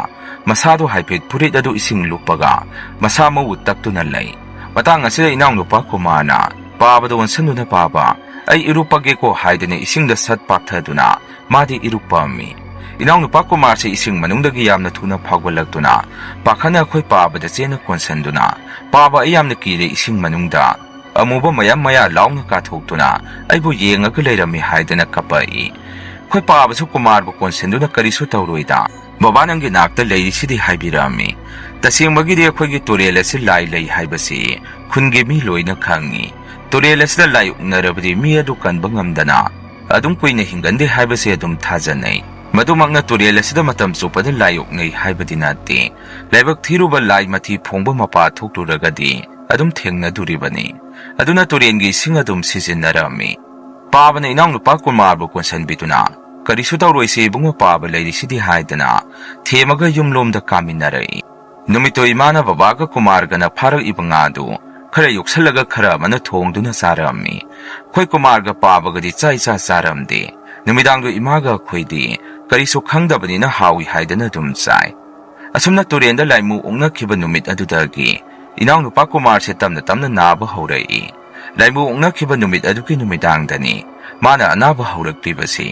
ꯃꯁꯥꯗꯣ ꯍꯥꯏꯐꯦꯠ ꯐꯨꯔꯤꯠ ꯑꯗꯨ ꯏꯁꯤꯡ ꯂꯨꯞꯄꯒ ꯃꯁꯥ ꯃꯎ ꯇꯛꯇꯨꯅ ꯂꯩ꯫ ꯃꯇꯥꯡ ꯑꯁꯤꯗ ꯏꯅꯥꯎꯅꯨꯄꯥ ꯀꯨꯃꯥꯔꯅ ꯄꯥꯕꯗ ꯑꯣꯟꯁꯤꯟꯗꯨꯅ, "ꯄꯥꯕ, ꯑꯩ ꯏꯔꯨꯞꯄꯒꯦꯀꯣ," ꯍꯥꯏꯗꯨꯅ ꯏꯁꯤꯡꯗ ꯁꯠ ꯄꯥꯛꯊꯗꯨꯅ ꯃꯥꯗꯤ ꯏꯔꯨꯞꯄꯝꯃꯤ꯫ ꯏꯅꯥꯎꯅꯨꯄꯥ ꯀꯨꯃꯥꯔꯁꯦ ꯏꯁꯤꯡ ꯃꯅꯨꯡꯗꯒꯤ ꯌꯥꯝꯅ ꯊꯨꯅ ꯐꯥꯎꯒꯠꯂꯛꯇꯨꯅ ꯄꯥꯈꯠꯅ ꯑꯩꯈꯣꯏ ꯄꯥꯕꯗ ꯆꯦꯟꯅ ꯀꯣꯟꯁꯤꯟꯗꯨꯅ, "ꯄꯥꯕ, ꯑꯩ ꯌꯥꯝꯅ ꯀꯤꯔꯦ ꯏꯁꯤꯡ ꯃꯅꯨꯡꯗ!" ꯑꯃꯨꯕ ꯃꯌꯥꯝ ꯃꯌꯥ ꯂꯥꯎꯅ ꯀꯥꯊꯣꯛꯇꯨꯅ ꯑꯩꯕꯨ ꯌꯦꯡꯉꯒ ꯂꯩꯔꯝꯃꯤ ꯍꯥꯏꯗꯅ ꯀꯞꯄꯛꯏ꯫ ꯑꯩꯈꯣꯏ ꯄꯥꯕꯁꯨ ꯀꯨꯃꯥꯔꯕꯨ ꯀꯣꯟꯁꯤꯟꯗꯨꯅ, "ꯀꯔꯤꯁꯨ ꯇꯧꯔꯣꯏꯗ, ꯕꯕꯥ ꯅꯪꯒꯤ ꯅꯥꯛꯇ ꯂꯩꯔꯤꯁꯤꯗꯤ" ꯍꯥꯏꯕꯤꯔꯛꯑꯝꯃꯤ꯫ ꯇꯁꯦꯡꯕꯒꯤꯗꯤ ꯑꯩꯈꯣꯏꯒꯤ ꯇꯨꯔꯦꯜ ꯑꯁꯤ ꯂꯥꯏ ꯂꯩ ꯍꯥꯏꯕꯁꯤ ꯈꯨꯟꯒꯤ ꯃꯤ ꯂꯣꯏꯅ ꯈꯪꯏ꯫ ꯇꯨꯔꯦꯜ ꯑꯁꯤꯗ ꯂꯥꯏ ꯑꯣꯛꯅꯔꯕꯗꯤ ꯃꯤ ꯑꯗꯨ ꯀꯟꯕ ꯉꯝꯗꯅ ꯑꯗꯨꯝ ꯀꯨꯏꯅ ꯍꯤꯡꯒꯟꯗꯦ ꯍꯥꯏꯕꯁꯤ ꯑꯗꯨꯝ ꯊꯥꯖꯅꯩ꯫ ꯃꯗꯨꯃꯛꯅ ꯇꯨꯔꯦꯜ ꯑꯁꯤꯗ ꯃꯇꯝ ꯆꯨꯞꯄꯗ ꯂꯥꯏ ꯑꯣꯛꯅꯩ ꯍꯥꯏꯕꯗꯤ ꯅꯠꯇꯦ꯫ ꯂꯥꯏꯕꯛ ꯊꯤꯔꯨꯕ ꯂꯥꯏ ꯃꯊꯤ ꯐꯣꯡꯕ ꯃꯄꯥ ꯊꯣꯛꯂꯨꯔꯒꯗꯤ ꯑꯗꯨꯝ ꯊꯦꯡꯅꯗꯣꯔꯤꯕꯅꯤ꯫ ꯑꯗꯨꯅ ꯇꯨꯔꯦꯜꯒꯤ ꯏꯁꯤꯡ ꯑꯗꯨꯝ ꯁꯤꯖꯤꯟꯅꯔꯝꯃꯤ꯫ ꯄꯥꯕꯅ ꯏꯅꯥꯎꯅꯨꯄꯥ ꯀꯨꯃꯥꯔꯕꯨ ꯀꯣꯟꯁꯤꯟꯕꯤꯗꯨꯅ, "ꯀꯔꯤꯁꯨ ꯇꯧꯔꯣꯏꯁꯦ ꯏꯕꯨꯡꯉꯣ, ꯄꯥꯕ ꯂꯩꯔꯤꯁꯤꯗꯤ" ꯍꯥꯏꯗꯅ ꯊꯦꯝꯃꯒ ꯌꯨꯝꯂꯣꯝꯗ ꯀꯥꯃꯤꯟꯅꯔꯛꯏ꯫ ꯅꯨꯃꯤꯠꯇꯣ ꯏꯃꯥꯅ ꯕꯕꯥꯒ ꯀꯨꯃꯥꯔꯒꯅ ꯐꯥꯔꯛꯏꯕ ꯉꯥꯗꯨ ꯈꯔ ꯌꯣꯛꯁꯜꯂꯒ ꯈꯔ ꯑꯃꯅ ꯊꯣꯡꯗꯨꯅ ꯆꯥꯔꯝꯃꯤ꯫ ꯑꯩꯈꯣꯏ ꯀꯨꯃꯥꯔꯒ ꯄꯥꯕꯒꯗꯤ ꯆꯥꯛ ꯏꯆꯥ ꯆꯥꯔꯝꯗꯦ꯫ ꯅꯨꯃꯤꯗꯥꯡꯗꯣ ꯏꯃꯥꯒ ꯑꯩꯈꯣꯏꯗꯤ ꯀꯔꯤꯁꯨ ꯈꯪꯗꯕꯅꯤꯅ ꯍꯥꯎꯏ ꯍꯥꯏꯗꯅ ꯑꯗꯨꯝ ꯆꯥꯏ꯫ ꯑꯁꯨꯝꯅ ꯇꯨꯔꯦꯟꯗ ꯂꯥꯏꯃꯨ ꯑꯣꯛꯅꯈꯤꯕ ꯅꯨꯃꯤꯠ ꯑꯗꯨꯗꯒꯤ ꯏꯅꯥꯎꯅꯨꯄꯥ ꯀꯨꯃꯥꯔꯁꯦ ꯇꯞꯅ ꯇꯞꯅ ꯅꯥꯕ ꯍꯧꯔꯛꯏ꯫ ꯂꯥꯏꯃꯨ ꯑꯣꯛꯅꯈꯤꯕ ꯅꯨꯃꯤꯠ ꯑꯗꯨꯒꯤ ꯅꯨꯃꯤꯗꯥꯡꯗꯅꯤ ꯃꯥꯅ ꯑꯅꯥꯕ ꯍꯧꯔꯛꯂꯤꯕꯁꯤ꯫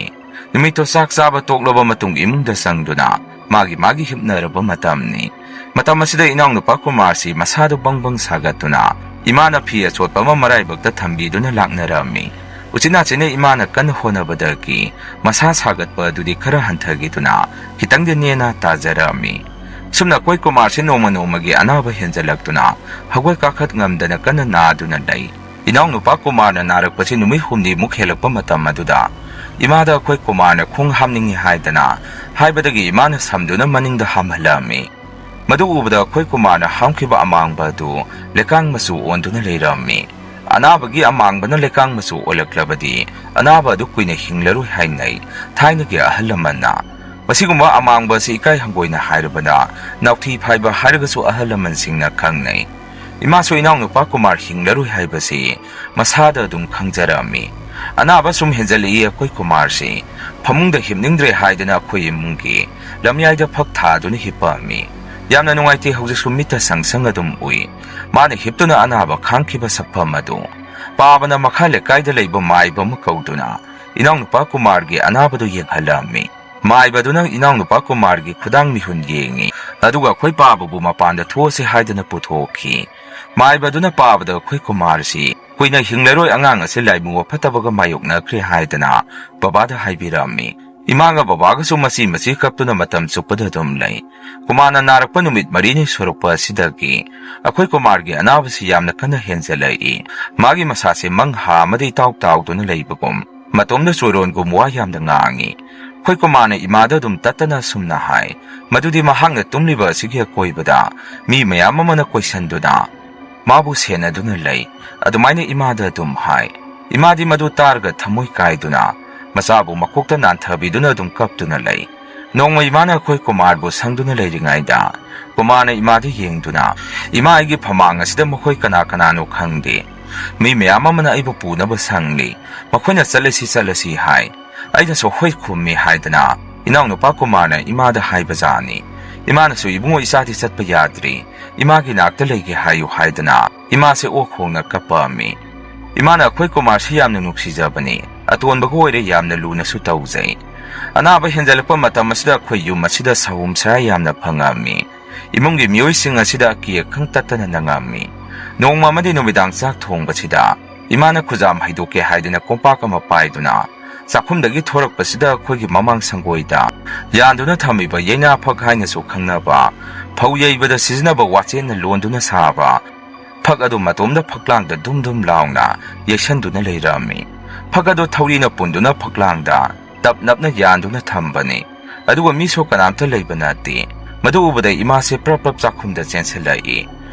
ꯅꯨꯃꯤꯠꯇꯣ ꯆꯥꯛ ꯆꯥꯕ ꯇꯣꯛꯂꯕ ꯃꯇꯨꯡ ꯏꯃꯨꯡꯗ ꯆꯪꯗꯨꯅ ꯃꯥꯒꯤ ꯃꯥꯒꯤ ꯍꯤꯞꯅꯔꯕ ꯃꯇꯝꯅꯤ꯫ ꯃꯇꯝ ꯑꯁꯤꯗ ꯏꯅꯥꯎꯅꯨꯄꯥ ꯀꯨꯃꯥꯔꯁꯤ ꯃꯁꯥꯗꯨ ꯕꯪ ꯕꯪ ꯁꯥꯒꯠꯇꯨꯅ ꯏꯃꯥꯅ ꯐꯤ ꯑꯆꯣꯠꯄ ꯑꯃ ꯃꯔꯥꯏꯕꯛꯇ ꯊꯝꯕꯤꯗꯨꯅ ꯂꯥꯛꯅꯔꯝꯃꯤ꯫ ꯎꯆꯤꯟ ꯅꯥꯆꯤꯟꯅ ꯏꯃꯥꯅ ꯀꯟꯅ ꯍꯣꯠꯅꯕꯗꯒꯤ ꯃꯁꯥ ꯁꯥꯒꯠꯄ ꯑꯗꯨꯗꯤ ꯈꯔ ꯍꯟꯊꯈꯤꯗꯨꯅ ꯈꯤꯇꯪꯗꯤ ꯅꯦꯅ ꯇꯥꯖꯔꯝꯃꯤ꯫ ꯁꯨꯝꯅ ꯑꯩꯈꯣꯏ ꯀꯨꯃꯥꯔꯁꯤ ꯅꯣꯡꯃ ꯅꯣꯡꯃꯒꯤ ꯑꯅꯥꯕ ꯍꯦꯟꯖꯜꯂꯛꯇꯨꯅ ꯍꯧꯒꯠ ꯀꯥꯈꯠ ꯉꯝꯗꯅ ꯀꯟꯅ ꯅꯥꯗꯨꯅ ꯂꯩ꯫ ꯏꯅꯥꯎꯅꯨꯄꯥ ꯀꯨꯃꯥꯔꯅ ꯅꯥꯔꯛꯄꯁꯤ ꯅꯨꯃꯤꯠ ꯍꯨꯝꯅꯤꯃꯨꯛ ꯍꯦꯜꯂꯛꯄ ꯃꯇꯝ ꯑꯗꯨꯗ ꯏꯃꯥꯗ ꯑꯩꯈꯣꯏ ꯀꯨꯃꯥꯔꯅ ꯈꯣꯡ ꯍꯥꯝꯅꯤꯡꯏ ꯍꯥꯏꯗꯅ ꯍꯥꯏꯕꯗꯒꯤ ꯏꯃꯥꯅ ꯁꯝꯗꯨꯅ ꯃꯅꯤꯡꯗ ꯍꯥꯝꯍꯜꯂꯛꯑꯝꯃꯤ꯫ ꯃꯗꯨ ꯎꯕꯗ ꯑꯩꯈꯣꯏ ꯀꯨꯃꯥꯔꯅ ꯍꯥꯝꯈꯤꯕ ꯑꯃꯥꯡꯕ ꯑꯗꯨ ꯂꯩꯀꯥꯡ ꯃꯆꯨ ꯑꯣꯟꯗꯨꯅ ꯂꯩꯔꯝꯃꯤ꯫ ꯑꯅꯥꯕꯒꯤ ꯑꯃꯥꯡꯕꯅ ꯂꯩꯀꯥꯡ ꯃꯆꯨ ꯑꯣꯜꯂꯛꯂꯕꯗꯤ ꯑꯅꯥꯕ ꯑꯗꯨ ꯀꯨꯏꯅ ꯍꯤꯡꯂꯔꯣꯏ ꯍꯥꯏꯅꯩ ꯊꯥꯏꯅꯒꯤ ꯑꯍꯜ ꯂꯃꯟꯅ꯫ ꯃꯁꯤꯒꯨꯝꯕ ꯑꯃꯥꯡꯕ ꯑꯁꯤ ꯏꯀꯥꯏ ꯍꯪꯒꯣꯏꯅ ꯍꯥꯏꯔꯕꯗ ꯅꯥꯎꯊꯤ ꯐꯥꯏꯕ ꯍꯥꯏꯔꯒꯁꯨ ꯑꯍꯜ ꯂꯃꯟꯁꯤꯡꯅ ꯈꯪꯅꯩ꯫ ꯏꯃꯥꯁꯨ ꯏꯅꯥꯎꯅꯨꯄꯥ ꯀꯨꯃꯥꯔ ꯍꯤꯡꯂꯔꯣꯏ ꯍꯥꯏꯕꯁꯤ ꯃꯁꯥꯗ ꯑꯗꯨꯝ ꯈꯪꯖꯔꯝꯃꯤ꯫ ꯑꯅꯥꯕ ꯁꯨꯝ ꯍꯦꯟꯖꯜꯂꯛꯏ ꯑꯩꯈꯣꯏ ꯀꯨꯃꯥꯔꯁꯤ꯫ ꯐꯃꯨꯡꯗ ꯍꯤꯞꯅꯤꯡꯗ꯭ꯔꯦ ꯍꯥꯏꯗꯅ ꯑꯩꯈꯣꯏ ꯏꯃꯨꯡꯒꯤ ꯂꯝꯌꯥꯏꯗ ꯐꯛ ꯊꯥꯗꯨꯅ ꯍꯤꯞꯄꯝꯃꯤ꯫ ꯌꯥꯝꯅ ꯅꯨꯡꯉꯥꯏꯇꯦ, ꯍꯧꯖꯤꯛꯁꯨ ꯃꯤꯠꯇ ꯁꯪ ꯁꯪ ꯑꯗꯨꯝ ꯎꯏ꯫ ꯃꯥꯅ ꯍꯤꯞꯇꯨꯅ ꯑꯅꯥꯕ ꯈꯥꯡꯈꯤꯕ ꯁꯛꯐꯝ ꯑꯗꯨ꯫ ꯄꯥꯕꯅ ꯃꯈꯥ ꯂꯩꯀꯥꯏꯗ ꯂꯩꯕ ꯃꯥꯏꯕ ꯑꯃ ꯀꯧꯗꯨꯅ ꯏꯅꯥꯎꯅꯨꯄꯥ ꯀꯨꯃꯥꯔꯒꯤ ꯑꯅꯥꯕꯗꯨ ꯌꯦꯡꯍꯜꯂꯝꯃꯤ꯫ ꯃꯥꯏꯕꯗꯨꯅ ꯏꯅꯥꯎꯅꯨꯄꯥ ꯀꯨꯃꯥꯔꯒꯤ ꯈꯨꯗꯥꯡ ꯃꯤꯍꯨꯟ ꯌꯦꯡꯉꯤ, ꯑꯗꯨꯒ ꯑꯩꯈꯣꯏ ꯄꯥꯕꯕꯨ ꯃꯄꯥꯟꯗ ꯊꯣꯛꯑꯁꯤ ꯍꯥꯏꯗꯅ ꯄꯨꯊꯣꯛꯈꯤ꯫ ꯃꯥꯏꯕꯗꯨꯅ ꯄꯥꯕꯗ ꯑꯩꯈꯣꯏ ꯀꯨꯃꯥꯔꯁꯤ ꯀꯨꯏꯅ ꯍꯤꯡꯂꯔꯣꯏ, ꯑꯉꯥꯡ ꯑꯁꯤ ꯂꯥꯏꯃꯨ ꯑꯐꯠꯇꯕꯒ ꯃꯥꯌꯣꯛꯅꯈ꯭ꯔꯦ ꯍꯥꯏꯗꯅ ꯕꯕꯥꯗ ꯍꯥꯏꯕꯤꯔꯝꯃꯤ꯫ ꯏꯃꯥꯒ ꯕꯕꯥꯒꯁꯨ ꯃꯆꯤ ꯃꯆꯤ ꯀꯞꯇꯨꯅ ꯃꯇꯝ ꯆꯨꯞꯄꯗ ꯑꯗꯨꯝ ꯂꯩ꯫ ꯀꯨꯃꯥꯔꯅ ꯅꯥꯔꯛꯄ ꯅꯨꯃꯤꯠ ꯃꯔꯤꯅꯤ ꯁꯨꯔꯛꯄ ꯑꯁꯤꯗꯒꯤ ꯑꯩꯈꯣꯏ ꯀꯨꯃꯥꯔꯒꯤ ꯑꯅꯥꯕꯁꯤ ꯌꯥꯝꯅ ꯀꯟꯅ ꯍꯦꯟꯖꯜꯂꯛꯏ꯫ ꯃꯥꯒꯤ ꯃꯁꯥꯁꯦ ꯃꯪꯍꯥ ꯑꯃꯗ ꯏꯇꯥꯎ ꯇꯥꯎꯗꯨꯅ ꯂꯩꯕꯒꯨꯝ, ꯃꯇꯣꯝꯗ ꯆꯣꯏꯔꯣꯟꯒꯨꯝ ꯋꯥ ꯌꯥꯝꯅ ꯉꯥꯡꯉꯤ꯫ ꯑꯩꯈꯣꯏ ꯀꯨꯃꯥꯔꯅ ꯏꯃꯥꯗ ꯑꯗꯨꯝ ꯇꯠꯇꯅ ꯑꯁꯨꯝꯅ ꯍꯥꯏ, ꯃꯗꯨꯗꯤ ꯃꯍꯥꯛꯅ ꯇꯨꯝꯂꯤꯕ ꯑꯁꯤꯒꯤ ꯑꯀꯣꯏꯕꯗ ꯃꯤ ꯃꯌꯥꯝ ꯑꯃꯅ ꯀꯣꯏꯁꯟꯗꯨꯅ ꯃꯥꯕꯨ ꯁꯦꯟꯅꯗꯨꯅ ꯂꯩ꯫ ꯑꯗꯨꯃꯥꯏꯅ ꯏꯃꯥꯗ ꯑꯗꯨꯝ ꯍꯥꯏ꯫ ꯏꯃꯥꯗꯤ ꯃꯗꯨ ꯇꯥꯔꯒ ꯊꯃꯣꯏ ꯀꯥꯏꯗꯨꯅ ꯃꯆꯥꯕꯨ ꯃꯀꯣꯛꯇ ꯅꯥꯟꯊꯕꯤꯗꯨꯅ ꯑꯗꯨꯝ ꯀꯞꯇꯨꯅ ꯂꯩ꯫ ꯅꯣꯡꯃ ꯏꯃꯥꯅ ꯑꯩꯈꯣꯏ ꯀꯨꯃꯥꯔꯕꯨ ꯁꯪꯗꯨꯅ ꯂꯩꯔꯤꯉꯩꯗ ꯀꯨꯃꯥꯔꯅ ꯏꯃꯥꯗ ꯌꯦꯡꯗꯨꯅ, "ꯏꯃꯥ, ꯑꯩꯒꯤ ꯐꯃꯥꯡ ꯑꯁꯤꯗ ꯃꯈꯣꯏ ꯀꯅꯥ ꯀꯅꯥꯅꯣ ꯈꯪꯗꯦ꯫ ꯃꯤ ꯃꯌꯥꯝ ꯑꯃꯅ ꯑꯩꯕꯨ ꯄꯨꯅꯕ ꯁꯪꯂꯤ꯫ ꯃꯈꯣꯏꯅ ꯆꯠꯂꯁꯤ ꯆꯠꯂꯁꯤ ꯍꯥꯏ꯫ ꯑꯩꯅꯁꯨ ꯍꯣꯏ ꯈꯨꯝꯃꯤ" ꯍꯥꯏꯗꯅ ꯏꯅꯥꯎꯅꯨꯄꯥ ꯀꯨꯃꯥꯔꯅ ꯏꯃꯥꯗ ꯍꯥꯏꯕꯖꯥꯠꯅꯤ꯫ ꯏꯃꯥꯅꯁꯨ, "ꯏꯕꯨꯡꯉꯣ, ꯏꯆꯥꯗꯤ ꯆꯠꯄ ꯌꯥꯗ꯭ꯔꯤ, ꯏꯃꯥꯒꯤ ꯅꯥꯛꯇ ꯂꯩꯒꯦ ꯍꯥꯏꯌꯨ" ꯍꯥꯏꯗꯅ ꯏꯃꯥꯁꯦ ꯑꯣꯛ ꯈꯣꯡꯅ ꯀꯞꯄꯛꯑꯝꯃꯤ꯫ ꯏꯃꯥꯅ ꯑꯩꯈꯣꯏ ꯀꯨꯃꯥꯔꯁꯤ ꯌꯥꯝꯅ ꯅꯨꯡꯁꯤꯖꯕꯅꯤ, ꯑꯇꯣꯟꯕꯒ ꯑꯣꯏꯔꯦ, ꯌꯥꯝꯅ ꯂꯨꯅꯁꯨ ꯇꯧꯖꯩ꯫ ꯑꯅꯥꯕ ꯍꯦꯟꯖꯜꯂꯛꯄ ꯃꯇꯝ ꯑꯁꯤꯗ ꯑꯩꯈꯣꯏ ꯌꯨꯝ ꯑꯁꯤꯗ ꯁꯍꯨꯝ ꯁꯔꯥ ꯌꯥꯝꯅ ꯐꯪꯉꯝꯃꯤ꯫ ꯏꯃꯨꯡꯒꯤ ꯃꯤꯑꯣꯏꯁꯤꯡ ꯑꯁꯤꯗ ꯑꯀꯤ ꯑꯈꯪ ꯇꯠꯇꯅ ꯅꯪꯉꯝꯃꯤ꯫ ꯅꯣꯡꯃ ꯑꯃꯗꯤ ꯅꯨꯃꯤꯗꯥꯡ ꯆꯥꯛ ꯊꯣꯡꯕꯁꯤꯗ ꯏꯃꯥꯅ ꯈꯨꯖꯥꯝ ꯍꯩꯗꯣꯛꯀꯦ ꯍꯥꯏꯗꯨꯅ ꯀꯣꯝꯄꯥꯛ ꯑꯃ ꯄꯥꯏꯗꯨꯅ ꯆꯥꯛꯈꯨꯝꯗꯒꯤ ꯊꯣꯔꯛꯄꯁꯤꯗ ꯑꯩꯈꯣꯏꯒꯤ ꯃꯃꯥꯡ ꯁꯪꯒꯣꯏꯗ ꯌꯥꯟꯗꯨꯅ ꯊꯝꯃꯤꯕ ꯌꯩꯅꯥ ꯐꯛ ꯍꯥꯏꯅꯁꯨ ꯈꯪꯅꯕ, ꯐꯧ ꯌꯩꯕꯗ ꯁꯤꯖꯤꯟꯅꯕ ꯋꯥꯆꯦꯠꯅ ꯂꯣꯟꯗꯨꯅ ꯁꯥꯕ ꯐꯛ ꯑꯗꯨ ꯃꯇꯣꯝꯗ ꯐꯛꯂꯥꯡꯗ ꯙꯨꯝ ꯙꯨꯝ ꯂꯥꯎꯅ ꯌꯩꯁꯟꯗꯨꯅ ꯂꯩꯔꯝꯃꯤ꯫ ꯐꯛ ꯑꯗꯨ ꯊꯧꯔꯤꯅ ꯄꯨꯟꯗꯨꯅ ꯐꯛꯂꯥꯡꯗ ꯇꯞ ꯅꯞꯅ ꯌꯥꯟꯗꯨꯅ ꯊꯝꯕꯅꯤ꯫ ꯑꯗꯨꯒ ꯃꯤꯁꯨ ꯀꯅꯥꯝꯇ ꯂꯩꯕ ꯅꯠꯇꯦ꯫ ꯃꯗꯨ ꯎꯕꯗ ꯏꯃꯥꯁꯦ ꯄ꯭ꯔꯞ ꯄ꯭ꯔꯞ ꯆꯥꯛꯈꯨꯝꯗ ꯆꯦꯟꯁꯤꯜꯂꯛꯏ꯫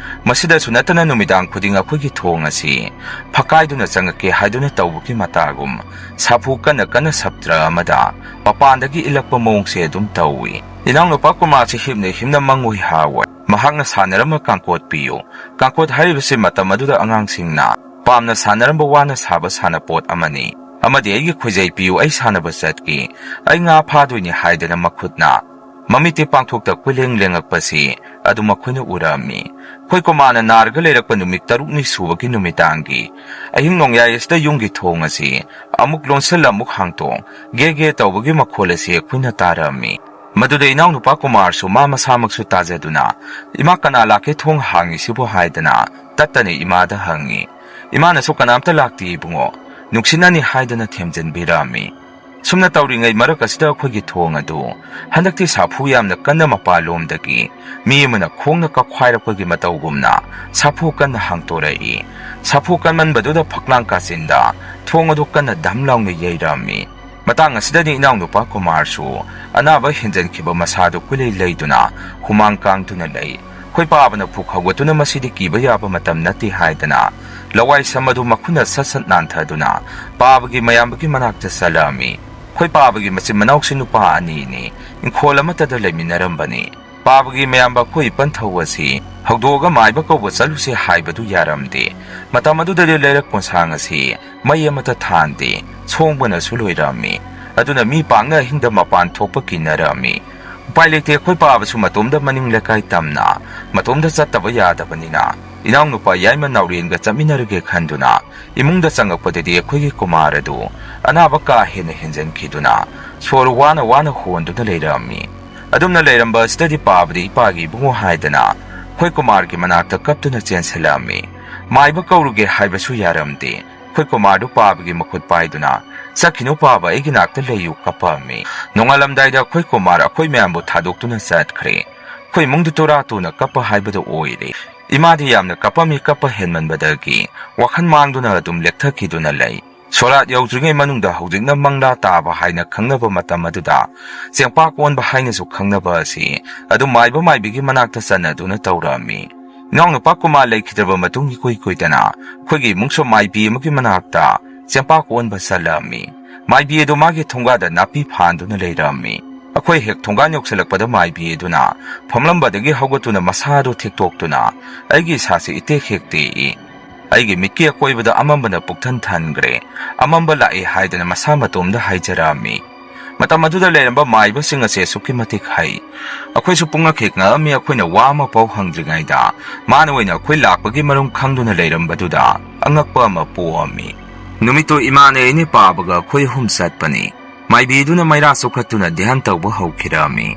ꯃꯁꯤꯗꯁꯨ ꯅꯠꯇꯅ ꯅꯨꯃꯤꯗꯥꯡ ꯈꯨꯗꯤꯡ ꯑꯩꯈꯣꯏꯒꯤ ꯊꯣꯡ ꯑꯁꯤ ꯐꯛꯀꯥꯏꯗꯨꯅ ꯆꯪꯉꯛꯀꯦ ꯍꯥꯏꯗꯨꯅ ꯇꯧꯕꯒꯤ ꯃꯇꯥꯒꯨꯝ ꯁꯥꯐꯨ ꯀꯟꯅ ꯀꯟꯅ ꯁꯞꯇ꯭ꯔ ꯑꯃꯗ ꯃꯄꯥꯟꯗꯒꯤ ꯏꯜꯂꯛꯄ ꯃꯑꯣꯡꯁꯦ ꯑꯗꯨꯝ ꯇꯧꯏ꯫ ꯏꯅꯥꯎꯅꯨꯄꯥ ꯀꯨꯃꯥꯔꯁꯤ ꯍꯤꯞꯅ ꯍꯤꯞꯅ ꯃꯪꯉꯨꯏ ꯍꯥꯋꯏ꯫ ꯃꯍꯥꯛꯅ ꯁꯥꯟꯅꯔꯝꯕ ꯀꯥꯡꯀꯣꯠ ꯄꯤꯌꯨ꯫ ꯀꯥꯡꯀꯣꯠ ꯍꯥꯏꯔꯤꯕꯁꯤ ꯃꯇꯝ ꯑꯗꯨꯗ ꯑꯉꯥꯡꯁꯤꯡꯅ ꯄꯥꯝꯅ ꯁꯥꯟꯅꯔꯝꯕ ꯋꯥꯅ ꯁꯥꯕ ꯁꯥꯟꯅꯄꯣꯠ ꯑꯃꯅꯤ꯫ ꯑꯃꯗꯤ ꯑꯩꯒꯤ ꯈꯣꯏꯖꯩ ꯄꯤꯌꯨ, ꯑꯩ ꯁꯥꯟꯅꯕ ꯆꯠꯀꯦ, ꯑꯩ ꯉꯥ ꯐꯥꯗꯣꯏꯅꯤ ꯍꯥꯏꯗꯅ ꯃꯈꯨꯠꯅ ꯃꯃꯤꯠꯇꯤ ꯄꯥꯡꯊꯣꯛꯇ ꯀꯣꯏꯂꯦꯡ ꯂꯦꯡꯉꯛꯄꯁꯤ ꯑꯗꯨ ꯃꯈꯣꯏꯅ ꯎꯔꯝꯃꯤ꯫ ꯑꯩꯈꯣꯏ ꯀꯣꯃꯥꯅ ꯅꯥꯔꯒ ꯂꯩꯔꯛꯄ ꯅꯨꯃꯤꯠ ꯇꯔꯨꯛꯅꯤ ꯁꯨꯕꯒꯤ ꯅꯨꯃꯤꯗꯥꯡꯒꯤ ꯑꯍꯤꯡ ꯅꯣꯡꯌꯥꯏ ꯑꯁꯤꯗ ꯌꯨꯝꯒꯤ ꯊꯣꯡ ꯑꯁꯤ ꯑꯃꯨꯛ ꯂꯣꯟꯁꯤꯜ ꯑꯃꯨꯛ ꯍꯥꯡꯇꯣꯛ, ꯒꯦ ꯒꯦ ꯇꯧꯕꯒꯤ ꯃꯈꯣꯜ ꯑꯁꯤ ꯑꯩꯈꯣꯏꯅ ꯇꯥꯔꯝꯃꯤ꯫ ꯃꯗꯨꯗ ꯏꯅꯥꯎꯅꯨꯄꯥ ꯀꯨꯃꯥꯔꯁꯨ ꯃꯥ ꯃꯁꯥꯃꯛꯁꯨ ꯇꯥꯖꯗꯨꯅ, "ꯏꯃꯥ, ꯀꯅꯥ ꯂꯥꯛꯀꯦ ꯊꯣꯡ ꯍꯥꯡꯉꯤꯁꯤꯕꯨ?" ꯍꯥꯏꯗꯅ ꯇꯠꯇꯅ ꯏꯃꯥꯗ ꯍꯪꯉꯤ꯫ ꯏꯃꯥꯅꯁꯨ, "ꯀꯅꯥꯝꯇ ꯂꯥꯛꯇꯦ ꯏꯕꯨꯡꯉꯣ, ꯅꯨꯡꯁꯤꯠꯅꯅꯤ" ꯍꯥꯏꯗꯅ ꯊꯦꯝꯖꯤꯟꯕꯤꯔꯝꯃꯤ꯫ ꯁꯨꯝꯅ ꯇꯧꯔꯤꯉꯩ ꯃꯔꯛ ꯑꯁꯤꯗ ꯑꯩꯈꯣꯏꯒꯤ ꯊꯣꯡ ꯑꯗꯨ ꯍꯟꯗꯛꯇꯤ ꯁꯥꯐꯨ ꯌꯥꯝꯅ ꯀꯟꯅ ꯃꯄꯥꯟꯂꯣꯝꯗꯒꯤ ꯃꯤ ꯑꯃꯅ ꯈꯣꯡꯅ ꯀꯛꯈꯥꯏꯔꯛꯄꯒꯤ ꯃꯇꯧꯒꯨꯝꯅ ꯁꯥꯐꯨ ꯀꯟꯅ ꯍꯥꯡꯇꯣꯔꯛꯏ꯫ ꯁꯥꯐꯨ ꯀꯟꯃꯟꯕꯗꯨꯗ ꯐꯛꯂꯥꯡ ꯀꯥꯆꯤꯟꯗ ꯊꯣꯡ ꯑꯗꯨ ꯀꯟꯅ ꯙꯝ ꯂꯥꯎꯅ ꯌꯩꯔꯝꯃꯤ꯫ ꯃꯇꯥꯡ ꯑꯁꯤꯗꯗꯤ ꯏꯅꯥꯎꯅꯨꯄꯥ ꯀꯨꯃꯥꯔꯁꯨ ꯑꯅꯥꯕ ꯍꯦꯟꯖꯟꯈꯤꯕ ꯃꯁꯥꯗꯨ ꯀꯨꯂꯩ ꯂꯩꯗꯨꯅ ꯍꯨꯃꯥꯡ ꯀꯥꯡꯗꯨꯅ ꯂꯩ꯫ ꯑꯩꯈꯣꯏ ꯄꯥꯕꯅ ꯐꯨꯛ ꯍꯧꯒꯠꯇꯨꯅ, "ꯃꯁꯤꯗꯤ ꯀꯤꯕ ꯌꯥꯕ ꯃꯇꯝ ꯅꯠꯇꯦ" ꯍꯥꯏꯗꯅ ꯂꯋꯥꯏ ꯁꯝ ꯑꯗꯨ ꯃꯈꯨꯠꯅ ꯁꯠ ꯁꯠ ꯅꯥꯟꯊꯗꯨꯅ ꯄꯥꯕꯒꯤ ꯃꯌꯥꯝꯕꯒꯤ ꯃꯅꯥꯛꯇ ꯆꯠꯂꯛꯑꯝꯃꯤ꯫ ꯑꯩꯈꯣꯏ ꯄꯥꯕꯒꯤ ꯃꯆꯤꯟ ꯃꯅꯥꯎꯁꯤ ꯅꯨꯄꯥ ꯑꯅꯤꯅꯤ꯫ ꯏꯪꯈꯣꯜ ꯑꯃꯠꯇꯗ ꯂꯩꯃꯤꯟꯅꯔꯝꯕꯅꯤ꯫ ꯄꯥꯕꯒꯤ ꯃꯌꯥꯝꯕ ꯑꯩꯈꯣꯏ ꯏꯄꯟ ꯊꯧ ꯑꯁꯤ ꯍꯧꯗꯣꯛꯑꯒ ꯃꯥꯏꯕ ꯀꯧꯕ ꯆꯠꯂꯨꯁꯦ ꯍꯥꯏꯕꯗꯨ ꯌꯥꯔꯝꯗꯦ꯫ ꯃꯇꯝ ꯑꯗꯨꯗꯗꯤ ꯂꯩꯔꯛ ꯀꯣꯟꯁꯥꯡ ꯑꯁꯤ ꯃꯩ ꯑꯃꯠꯇ ꯊꯥꯟꯗꯦ, ꯁꯣꯡꯕꯅꯁꯨ ꯂꯣꯏꯔꯝꯃꯤ꯫ ꯑꯗꯨꯅ ꯃꯤ ꯄꯥꯛꯅ ꯑꯍꯤꯡꯗ ꯃꯄꯥꯟ ꯊꯣꯛꯄ ꯀꯤꯅꯔꯝꯃꯤ꯫ ꯎꯄꯥꯏ ꯂꯩꯇꯦ, ꯑꯩꯈꯣꯏ ꯄꯥꯕꯁꯨ ꯃꯇꯣꯝꯗ ꯃꯅꯤꯡ ꯂꯩꯀꯥꯏ ꯇꯝꯅ ꯃꯇꯣꯝꯗ ꯆꯠꯇꯕ ꯌꯥꯗꯕꯅꯤꯅ, ꯏꯅꯥꯎꯅꯨꯄꯥ ꯌꯥꯏꯃ ꯅꯥꯎꯔꯦꯟꯒ ꯆꯠꯃꯤꯟꯅꯔꯒꯦ ꯈꯟꯗꯨꯅ ꯏꯃꯨꯡꯗ ꯆꯪꯉꯛꯄꯗꯗꯤ ꯑꯩꯈꯣꯏꯒꯤ ꯀꯨꯃꯥꯔ ꯑꯗꯨ ꯑꯅꯥꯕ ꯀꯥ ꯍꯦꯟꯅ ꯍꯦꯟꯖꯟꯈꯤꯗꯨꯅ ꯁꯣꯔ ꯋꯥꯅ ꯋꯥꯅ ꯍꯣꯟꯗꯨꯅ ꯂꯩꯔꯝꯃꯤ꯫ ꯑꯗꯨꯝꯅ ꯂꯩꯔꯝꯕ ꯑꯁꯤꯗꯗꯤ ꯄꯥꯕꯗꯤ ꯏꯄꯥꯒꯤ ꯏꯕꯨꯡꯉꯣ ꯍꯥꯏꯗꯅ ꯑꯩꯈꯣꯏ ꯀꯨꯃꯥꯔꯒꯤ ꯃꯅꯥꯛꯇ ꯀꯞꯇꯨꯅ ꯆꯦꯟꯁꯤꯜꯂꯛꯑꯝꯃꯤ꯫ ꯃꯥꯏꯕ ꯀꯧꯔꯨꯒꯦ ꯍꯥꯏꯕꯁꯨ ꯌꯥꯔꯝꯗꯦ꯫ ꯑꯩꯈꯣꯏ ꯀꯨꯃꯥꯔꯗꯨ ꯄꯥꯕꯒꯤ ꯃꯈꯨꯠ ꯄꯥꯏꯗꯨꯅ, "ꯆꯠꯈꯤꯅꯨ ꯄꯥꯕ, ꯑꯩꯒꯤ ꯅꯥꯛꯇ ꯂꯩꯌꯨ" ꯀꯞꯄꯝꯃꯤ꯫ ꯅꯣꯡꯉꯥꯜꯂꯝꯗꯥꯏꯗ ꯑꯩꯈꯣꯏ ꯀꯨꯃꯥꯔ ꯑꯩꯈꯣꯏ ꯃꯌꯥꯝꯕꯨ ꯊꯥꯗꯣꯛꯇꯨꯅ ꯆꯠꯈ꯭ꯔꯦ꯫ ꯑꯩꯈꯣꯏ ꯏꯃꯨꯡꯗꯨ ꯇꯨꯔꯥ ꯇꯨꯅ ꯀꯞꯄ ꯍꯥꯏꯕꯗꯨ ꯑꯣꯏꯔꯦ꯫ ꯏꯃꯥꯗꯤ ꯌꯥꯝꯅ ꯀꯞꯄꯝꯃꯤ, ꯀꯞꯄ ꯍꯦꯟꯃꯟꯕꯗꯒꯤ ꯋꯥꯈꯜ ꯃꯥꯡꯗꯨꯅ ꯑꯗꯨꯝ ꯂꯦꯛꯊꯈꯤꯗꯨꯅ ꯂꯩ꯫ ꯁꯣꯔꯥꯠ ꯌꯧꯗ꯭ꯔꯤꯉꯩ ꯃꯅꯨꯡꯗ ꯍꯧꯖꯤꯛꯅ ꯃꯪꯂꯥ ꯇꯥꯕ ꯍꯥꯏꯅ ꯈꯪꯅꯕ ꯃꯇꯝ ꯑꯗꯨꯗ ꯆꯦꯡꯄꯥꯛ ꯑꯣꯟꯕ ꯍꯥꯏꯅꯁꯨ ꯈꯪꯅꯕ ꯑꯁꯤ ꯑꯗꯨꯝ ꯃꯥꯏꯕ ꯃꯥꯏꯕꯤꯒꯤ ꯃꯅꯥꯛꯇ ꯆꯠꯅꯗꯨꯅ ꯇꯧꯔꯛꯑꯝꯃꯤ꯫ ꯏꯅꯥꯎꯅꯨꯄꯥ ꯀꯨꯃꯥꯔ ꯂꯩꯈꯤꯗ꯭ꯔꯕ ꯃꯇꯨꯡ ꯏꯀꯨꯏ ꯀꯨꯏꯗꯅ ꯑꯩꯈꯣꯏꯒꯤ ꯏꯃꯨꯡꯁꯨ ꯃꯥꯏꯕꯤ ꯑꯃꯒꯤ ꯃꯅꯥꯛꯇ ꯆꯦꯡꯄꯥꯛ ꯑꯣꯟꯕ ꯆꯠꯂꯝꯃꯤ꯫ ꯃꯥꯏꯕꯤ ꯑꯗꯨ ꯃꯥꯒꯤ ꯊꯣꯡꯒꯥꯗ ꯅꯥꯄꯤ ꯐꯥꯟꯗꯨꯅ ꯂꯩꯔꯝꯃꯤ꯫ ꯑꯩꯈꯣꯏ ꯍꯦꯛ ꯊꯣꯡꯒꯥꯟ ꯌꯧꯁꯤꯜꯂꯛꯄꯗ ꯃꯥꯏꯕꯤ ꯑꯗꯨꯅ ꯐꯝꯂꯝꯕꯗꯒꯤ ꯍꯧꯒꯠꯇꯨꯅ ꯃꯁꯥꯗꯨ ꯊꯦꯛꯇꯣꯛꯇꯨꯅ ꯑꯩꯒꯤ ꯏꯁꯥꯁꯤ ꯏꯇꯦꯛ ꯍꯦꯛ ꯇꯦꯛꯏ꯫ ꯑꯩꯒꯤ ꯃꯤꯠꯀꯤ ꯑꯀꯣꯏꯕꯗ ꯑꯃꯝꯕꯅ ꯄꯨꯛꯊꯟ ꯊꯟꯈ꯭ꯔꯦ꯫ "ꯑꯃꯝꯕ ꯂꯥꯛꯏ" ꯍꯥꯏꯗꯅ ꯃꯁꯥ ꯃꯇꯣꯝꯗ ꯍꯥꯏꯖꯔꯛꯑꯝꯃꯤ꯫ ꯃꯇꯝ ꯑꯗꯨꯗ ꯂꯩꯔꯝꯕ ꯃꯥꯏꯕꯁꯤꯡ ꯑꯁꯦ ꯑꯁꯨꯛꯀꯤ ꯃꯇꯤꯛ ꯍꯩ꯫ ꯑꯩꯈꯣꯏꯁꯨ ꯄꯨꯡꯉꯛ ꯍꯦꯛ ꯉꯛꯑꯝꯃꯤ꯫ ꯑꯩꯈꯣꯏꯅ ꯋꯥ ꯑꯃꯐꯥꯎ ꯍꯪꯗ꯭ꯔꯤꯉꯩꯗ ꯃꯥꯅ ꯑꯣꯏꯅ ꯑꯩꯈꯣꯏ ꯂꯥꯛꯄꯒꯤ ꯃꯔꯝ ꯈꯪꯗꯨꯅ ꯂꯩꯔꯝꯕꯗꯨꯗ ꯑꯉꯛꯄ ꯑꯃ ꯄꯣꯛꯑꯝꯃꯤ꯫ ꯅꯨꯃꯤꯠꯇꯨ ꯏꯃꯥꯅꯦ ꯑꯩꯅꯦ ꯄꯥꯕꯒ ꯑꯩꯈꯣꯏ ꯑꯍꯨꯝ ꯆꯠꯄꯅꯤ꯫ ꯃꯥꯏꯕꯤꯗꯨꯅ ꯃꯩꯔꯥ ꯆꯣꯛꯈꯠꯇꯨꯅ ꯙ꯭ꯌꯥꯟ ꯇꯧꯕ ꯍꯧꯈꯤꯔꯛꯑꯝꯃꯤ꯫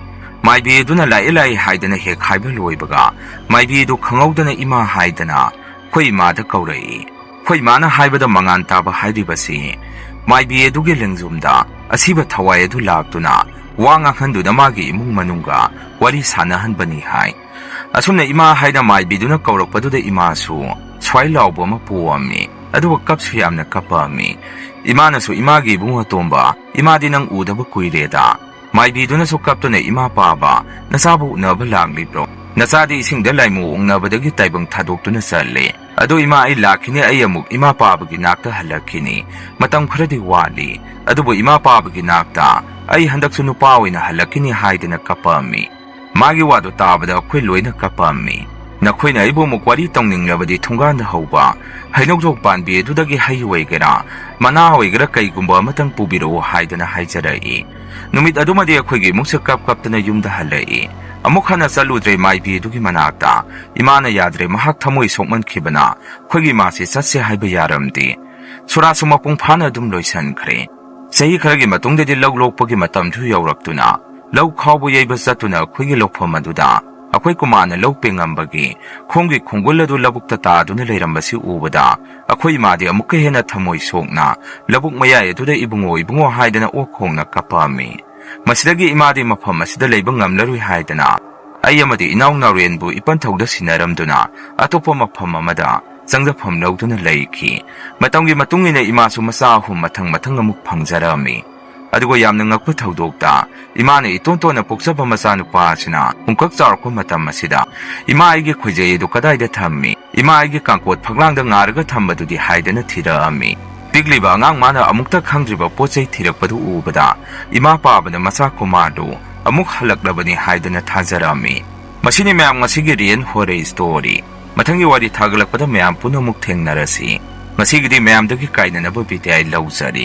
ꯃꯥꯏꯕꯤꯗꯨꯅ "ꯂꯥꯛꯑꯦ, ꯂꯥꯛꯑꯦ" ꯍꯥꯏꯗꯅ ꯍꯦꯛ ꯍꯥꯏꯕ ꯂꯣꯏꯕꯒ, ꯃꯥꯏꯕꯤꯗꯨ ꯈꯪꯍꯧꯗꯅ "ꯏꯃꯥ" ꯍꯥꯏꯗꯅ ꯑꯩꯈꯣꯏ ꯏꯃꯥꯗ ꯀꯧꯔꯛꯏ꯫ ꯑꯩꯈꯣꯏ ꯏꯃꯥꯅ ꯍꯥꯏꯕꯗ ꯃꯉꯥꯟ ꯇꯥꯕ ꯍꯥꯏꯔꯤꯕꯁꯤ ꯃꯥꯏꯕꯤ ꯑꯗꯨꯒꯤ ꯂꯦꯡꯖꯨꯝꯗ ꯑꯁꯤꯕ ꯊꯋꯥꯏ ꯑꯗꯨ ꯂꯥꯛꯇꯨꯅ ꯋꯥ ꯉꯥꯡꯍꯟꯗꯨꯅ ꯃꯥꯒꯤ ꯏꯃꯨꯡ ꯃꯅꯨꯡꯒ ꯋꯥꯔꯤ ꯁꯥꯟꯅꯍꯟꯕꯅꯤ ꯍꯥꯏ꯫ ꯑꯁꯨꯝꯅ "ꯏꯃꯥ" ꯍꯥꯏꯅ ꯃꯥꯏꯕꯤꯗꯨꯅ ꯀꯧꯔꯛꯄꯗꯨꯗ ꯏꯃꯥꯁꯨ ꯁ꯭ꯋꯥꯏ ꯂꯥꯎꯕ ꯑꯃ ꯄꯣꯛꯑꯝꯃꯤ꯫ ꯑꯗꯨꯒ ꯀꯞꯁꯨ ꯌꯥꯝꯅ ꯀꯞꯄꯛꯑꯝꯃꯤ꯫ ꯏꯃꯥꯅꯁꯨ "ꯏꯃꯥꯒꯤ ꯏꯕꯨꯡ ꯑꯇꯣꯝꯕ, ꯏꯃꯥꯗꯤ ꯅꯪ ꯎꯗꯕ ꯀꯨꯏꯔꯦꯗ"꯫ ꯃꯥꯏꯕꯤꯗꯨꯅꯁꯨ ꯀꯞꯇꯨꯅ "ꯏꯃꯥ ꯄꯥꯕ, ꯅꯆꯥꯕꯨ ꯎꯅꯕ ꯂꯥꯛꯂꯤꯕ꯭ꯔꯣ? ꯅꯆꯥꯗꯤ ꯏꯁꯤꯡꯗ ꯂꯥꯏꯃꯨ ꯑꯣꯛꯅꯕꯗꯒꯤ ꯇꯥꯏꯕꯪ ꯊꯥꯗꯣꯛꯇꯨꯅ ꯆꯠꯂꯦ꯫ ꯑꯗꯣ ꯏꯃꯥ, ꯑꯩ ꯂꯥꯛꯈꯤꯅꯤ, ꯑꯩ ꯑꯃꯨꯛ ꯏꯃꯥ ꯄꯥꯕꯒꯤ ꯅꯥꯛꯇ ꯍꯜꯂꯛꯈꯤꯅꯤ꯫ ꯃꯇꯝ ꯈꯔꯗꯤ ꯋꯥꯠꯂꯤ꯫ ꯑꯗꯨꯕꯨ ꯏꯃꯥ ꯄꯥꯕꯒꯤ ꯅꯥꯛꯇ ꯑꯩ ꯍꯟꯗꯛꯁꯨ ꯅꯨꯄꯥ ꯑꯣꯏꯅ ꯍꯜꯂꯛꯈꯤꯅꯤ" ꯍꯥꯏꯗꯅ ꯀꯞꯄꯛꯑꯝꯃꯤ꯫ ꯃꯥꯒꯤ ꯋꯥꯗꯨ ꯇꯥꯕꯗ ꯑꯩꯈꯣꯏ ꯂꯣꯏꯅ ꯀꯞꯄꯝꯃꯤ꯫ "ꯅꯈꯣꯏꯅ ꯑꯩꯕꯨ ꯑꯃꯨꯛ ꯋꯥꯔꯤ ꯇꯧꯅꯤꯡꯂꯕꯗꯤ ꯊꯣꯡꯒꯥꯟꯗ ꯍꯧꯕ ꯍꯩꯅꯧꯖꯣꯡ ꯄꯥꯟꯕꯤ ꯑꯗꯨꯗꯒꯤ ꯍꯩ ꯑꯣꯏꯒꯦꯔꯥ, ꯃꯅꯥ ꯑꯣꯏꯒꯦꯔꯥ, ꯀꯩꯒꯨꯝꯕ ꯑꯃꯇꯪ ꯄꯨꯕꯤꯔꯛꯎ" ꯍꯥꯏꯗꯅ ꯍꯥꯏꯖꯔꯛꯏ꯫ ꯅꯨꯃꯤꯠ ꯑꯗꯨꯃꯗꯤ ꯑꯩꯈꯣꯏꯒꯤ ꯏꯃꯨꯡꯁꯦ ꯀꯞ ꯀꯞꯇꯅ ꯌꯨꯝꯗ ꯍꯜꯂꯛꯏ꯫ ꯑꯃꯨꯛ ꯍꯟꯅ ꯆꯠꯂꯨꯗ꯭ꯔꯦ ꯃꯥꯏꯕꯤ ꯑꯗꯨꯒꯤ ꯃꯅꯥꯛꯇ꯫ ꯏꯃꯥꯅ ꯌꯥꯗ꯭ꯔꯦ, ꯃꯍꯥꯛ ꯊꯃꯣꯏ ꯁꯣꯛꯃꯟꯈꯤꯕꯅ ꯑꯩꯈꯣꯏꯒꯤ ꯏꯃꯥꯁꯤ ꯆꯠꯁꯦ ꯍꯥꯏꯕ ꯌꯥꯔꯝꯗꯦ꯫ ꯁꯣꯔꯥꯁꯨ ꯃꯄꯨꯡ ꯐꯥꯅ ꯑꯗꯨꯝ ꯂꯣꯏꯁꯤꯟꯈ꯭ꯔꯦ꯫ ꯆꯍꯤ ꯈꯔꯒꯤ ꯃꯇꯨꯡꯗꯗꯤ ꯂꯧ ꯂꯣꯛꯄꯒꯤ ꯃꯇꯝꯁꯨ ꯌꯧꯔꯛꯇꯨꯅ, ꯂꯧ ꯈꯥꯎꯕ ꯌꯩꯕ ꯆꯠꯇꯨꯅ ꯑꯩꯈꯣꯏꯒꯤ ꯂꯧꯐꯝ ꯑꯗꯨꯗ ꯑꯩꯈꯣꯏ ꯀꯨꯃꯥꯅ ꯂꯧ ꯄꯦꯡꯉꯝꯕꯒꯤ ꯈꯣꯡꯒꯤ ꯈꯣꯡꯒꯨꯜ ꯑꯗꯨ ꯂꯧꯕꯨꯛꯇ ꯇꯥꯗꯨꯅ ꯂꯩꯔꯝꯕꯁꯤ ꯎꯕꯗ, ꯑꯩꯈꯣꯏ ꯏꯃꯥꯗꯤ ꯑꯃꯨꯛꯀ ꯍꯦꯟꯅ ꯊꯃꯣꯏ ꯁꯣꯛꯅ ꯂꯧꯕꯨꯛ ꯃꯌꯥꯏ ꯑꯗꯨꯗ "ꯏꯕꯨꯡꯉꯣ, ꯏꯕꯨꯡꯉꯣ" ꯍꯥꯏꯗꯅ ꯑꯣꯛ ꯈꯣꯡꯅ ꯀꯞꯄꯛꯑꯝꯃꯤ꯫ ꯃꯁꯤꯗꯒꯤ ꯏꯃꯥꯗꯤ ꯃꯐꯝ ꯑꯁꯤꯗ ꯂꯩꯕ ꯉꯝꯂꯔꯣꯏ ꯍꯥꯏꯗꯅ ꯑꯩ ꯑꯃꯗꯤ ꯏꯅꯥꯎ ꯅꯥꯎꯔꯦꯟꯕꯨ ꯏꯄꯟꯊꯧꯗ ꯁꯤꯟꯅꯔꯝꯗꯨꯅ ꯑꯇꯣꯞꯄ ꯃꯐꯝ ꯑꯃꯗ ꯆꯪꯖꯐꯝ ꯂꯧꯗꯨꯅ ꯂꯩꯈꯤ꯫ ꯃꯇꯝꯒꯤ ꯃꯇꯨꯡ ꯏꯟꯅ ꯏꯃꯥꯁꯨ ꯃꯆꯥ ꯑꯍꯨꯝ ꯃꯊꯪ ꯃꯊꯪ ꯑꯃꯨꯛ ꯐꯪꯖꯔꯛꯑꯝꯃꯤ꯫ ꯑꯗꯨꯒ ꯌꯥꯝꯅ ꯉꯛꯄ ꯊꯧꯗꯣꯛꯇ, ꯏꯃꯥꯅ ꯏꯇꯣꯟ ꯇꯣꯟꯅ ꯄꯣꯛꯆꯕ ꯃꯆꯥꯅꯨꯄꯥ ꯑꯁꯤꯅ ꯄꯨꯡꯀꯛ ꯆꯥꯎꯔꯛꯄ ꯃꯇꯝ ꯑꯁꯤꯗ, "ꯏꯃꯥ, ꯑꯩꯒꯤ ꯈꯣꯏꯖꯩ ꯑꯗꯨ ꯀꯗꯥꯏꯗ ꯊꯝꯃꯤ? ꯏꯃꯥ, ꯑꯩꯒꯤ ꯀꯥꯡꯀꯣꯠ ꯐꯛꯂꯥꯡꯗ ꯉꯥꯔꯒ ꯊꯝꯕꯗꯨꯗꯤ?" ꯍꯥꯏꯗꯅ ꯊꯤꯔꯛꯑꯝꯃꯤ꯫ ꯄꯤꯛꯂꯤꯕ ꯑꯉꯥꯡ ꯃꯥꯅ ꯑꯃꯨꯛꯇ ꯈꯪꯗ꯭ꯔꯤꯕ ꯄꯣꯠ ꯆꯩ ꯊꯤꯔꯛꯄꯗꯨ ꯎꯕꯗ, ꯏꯃꯥ ꯄꯥꯕꯅ ꯃꯆꯥ ꯀꯨꯃꯥꯔꯗꯨ ꯑꯃꯨꯛ ꯍꯜꯂꯛꯂꯕꯅꯤ ꯍꯥꯏꯗꯅ ꯊꯥꯖꯔꯛꯑꯝꯃꯤ꯫ ꯃꯁꯤꯅꯤ ꯃꯌꯥꯝ ꯉꯁꯤꯒꯤ ꯔꯤꯌꯦꯜ ꯍꯣꯔꯔ ꯁ꯭ꯇꯣꯔꯤ꯫ ꯃꯊꯪꯒꯤ ꯋꯥꯔꯤ ꯊꯥꯒꯠꯂꯛꯄꯗ ꯃꯌꯥꯝ ꯄꯨꯟꯅ ꯑꯃꯨꯛ ꯊꯦꯡꯅꯔꯁꯤ꯫ ꯉꯁꯤꯒꯤꯗꯤ ꯃꯌꯥꯝꯗꯒꯤ ꯀꯥꯏꯅꯅꯕ ꯕꯤꯗꯥꯏ ꯂꯧꯖꯔꯤ꯫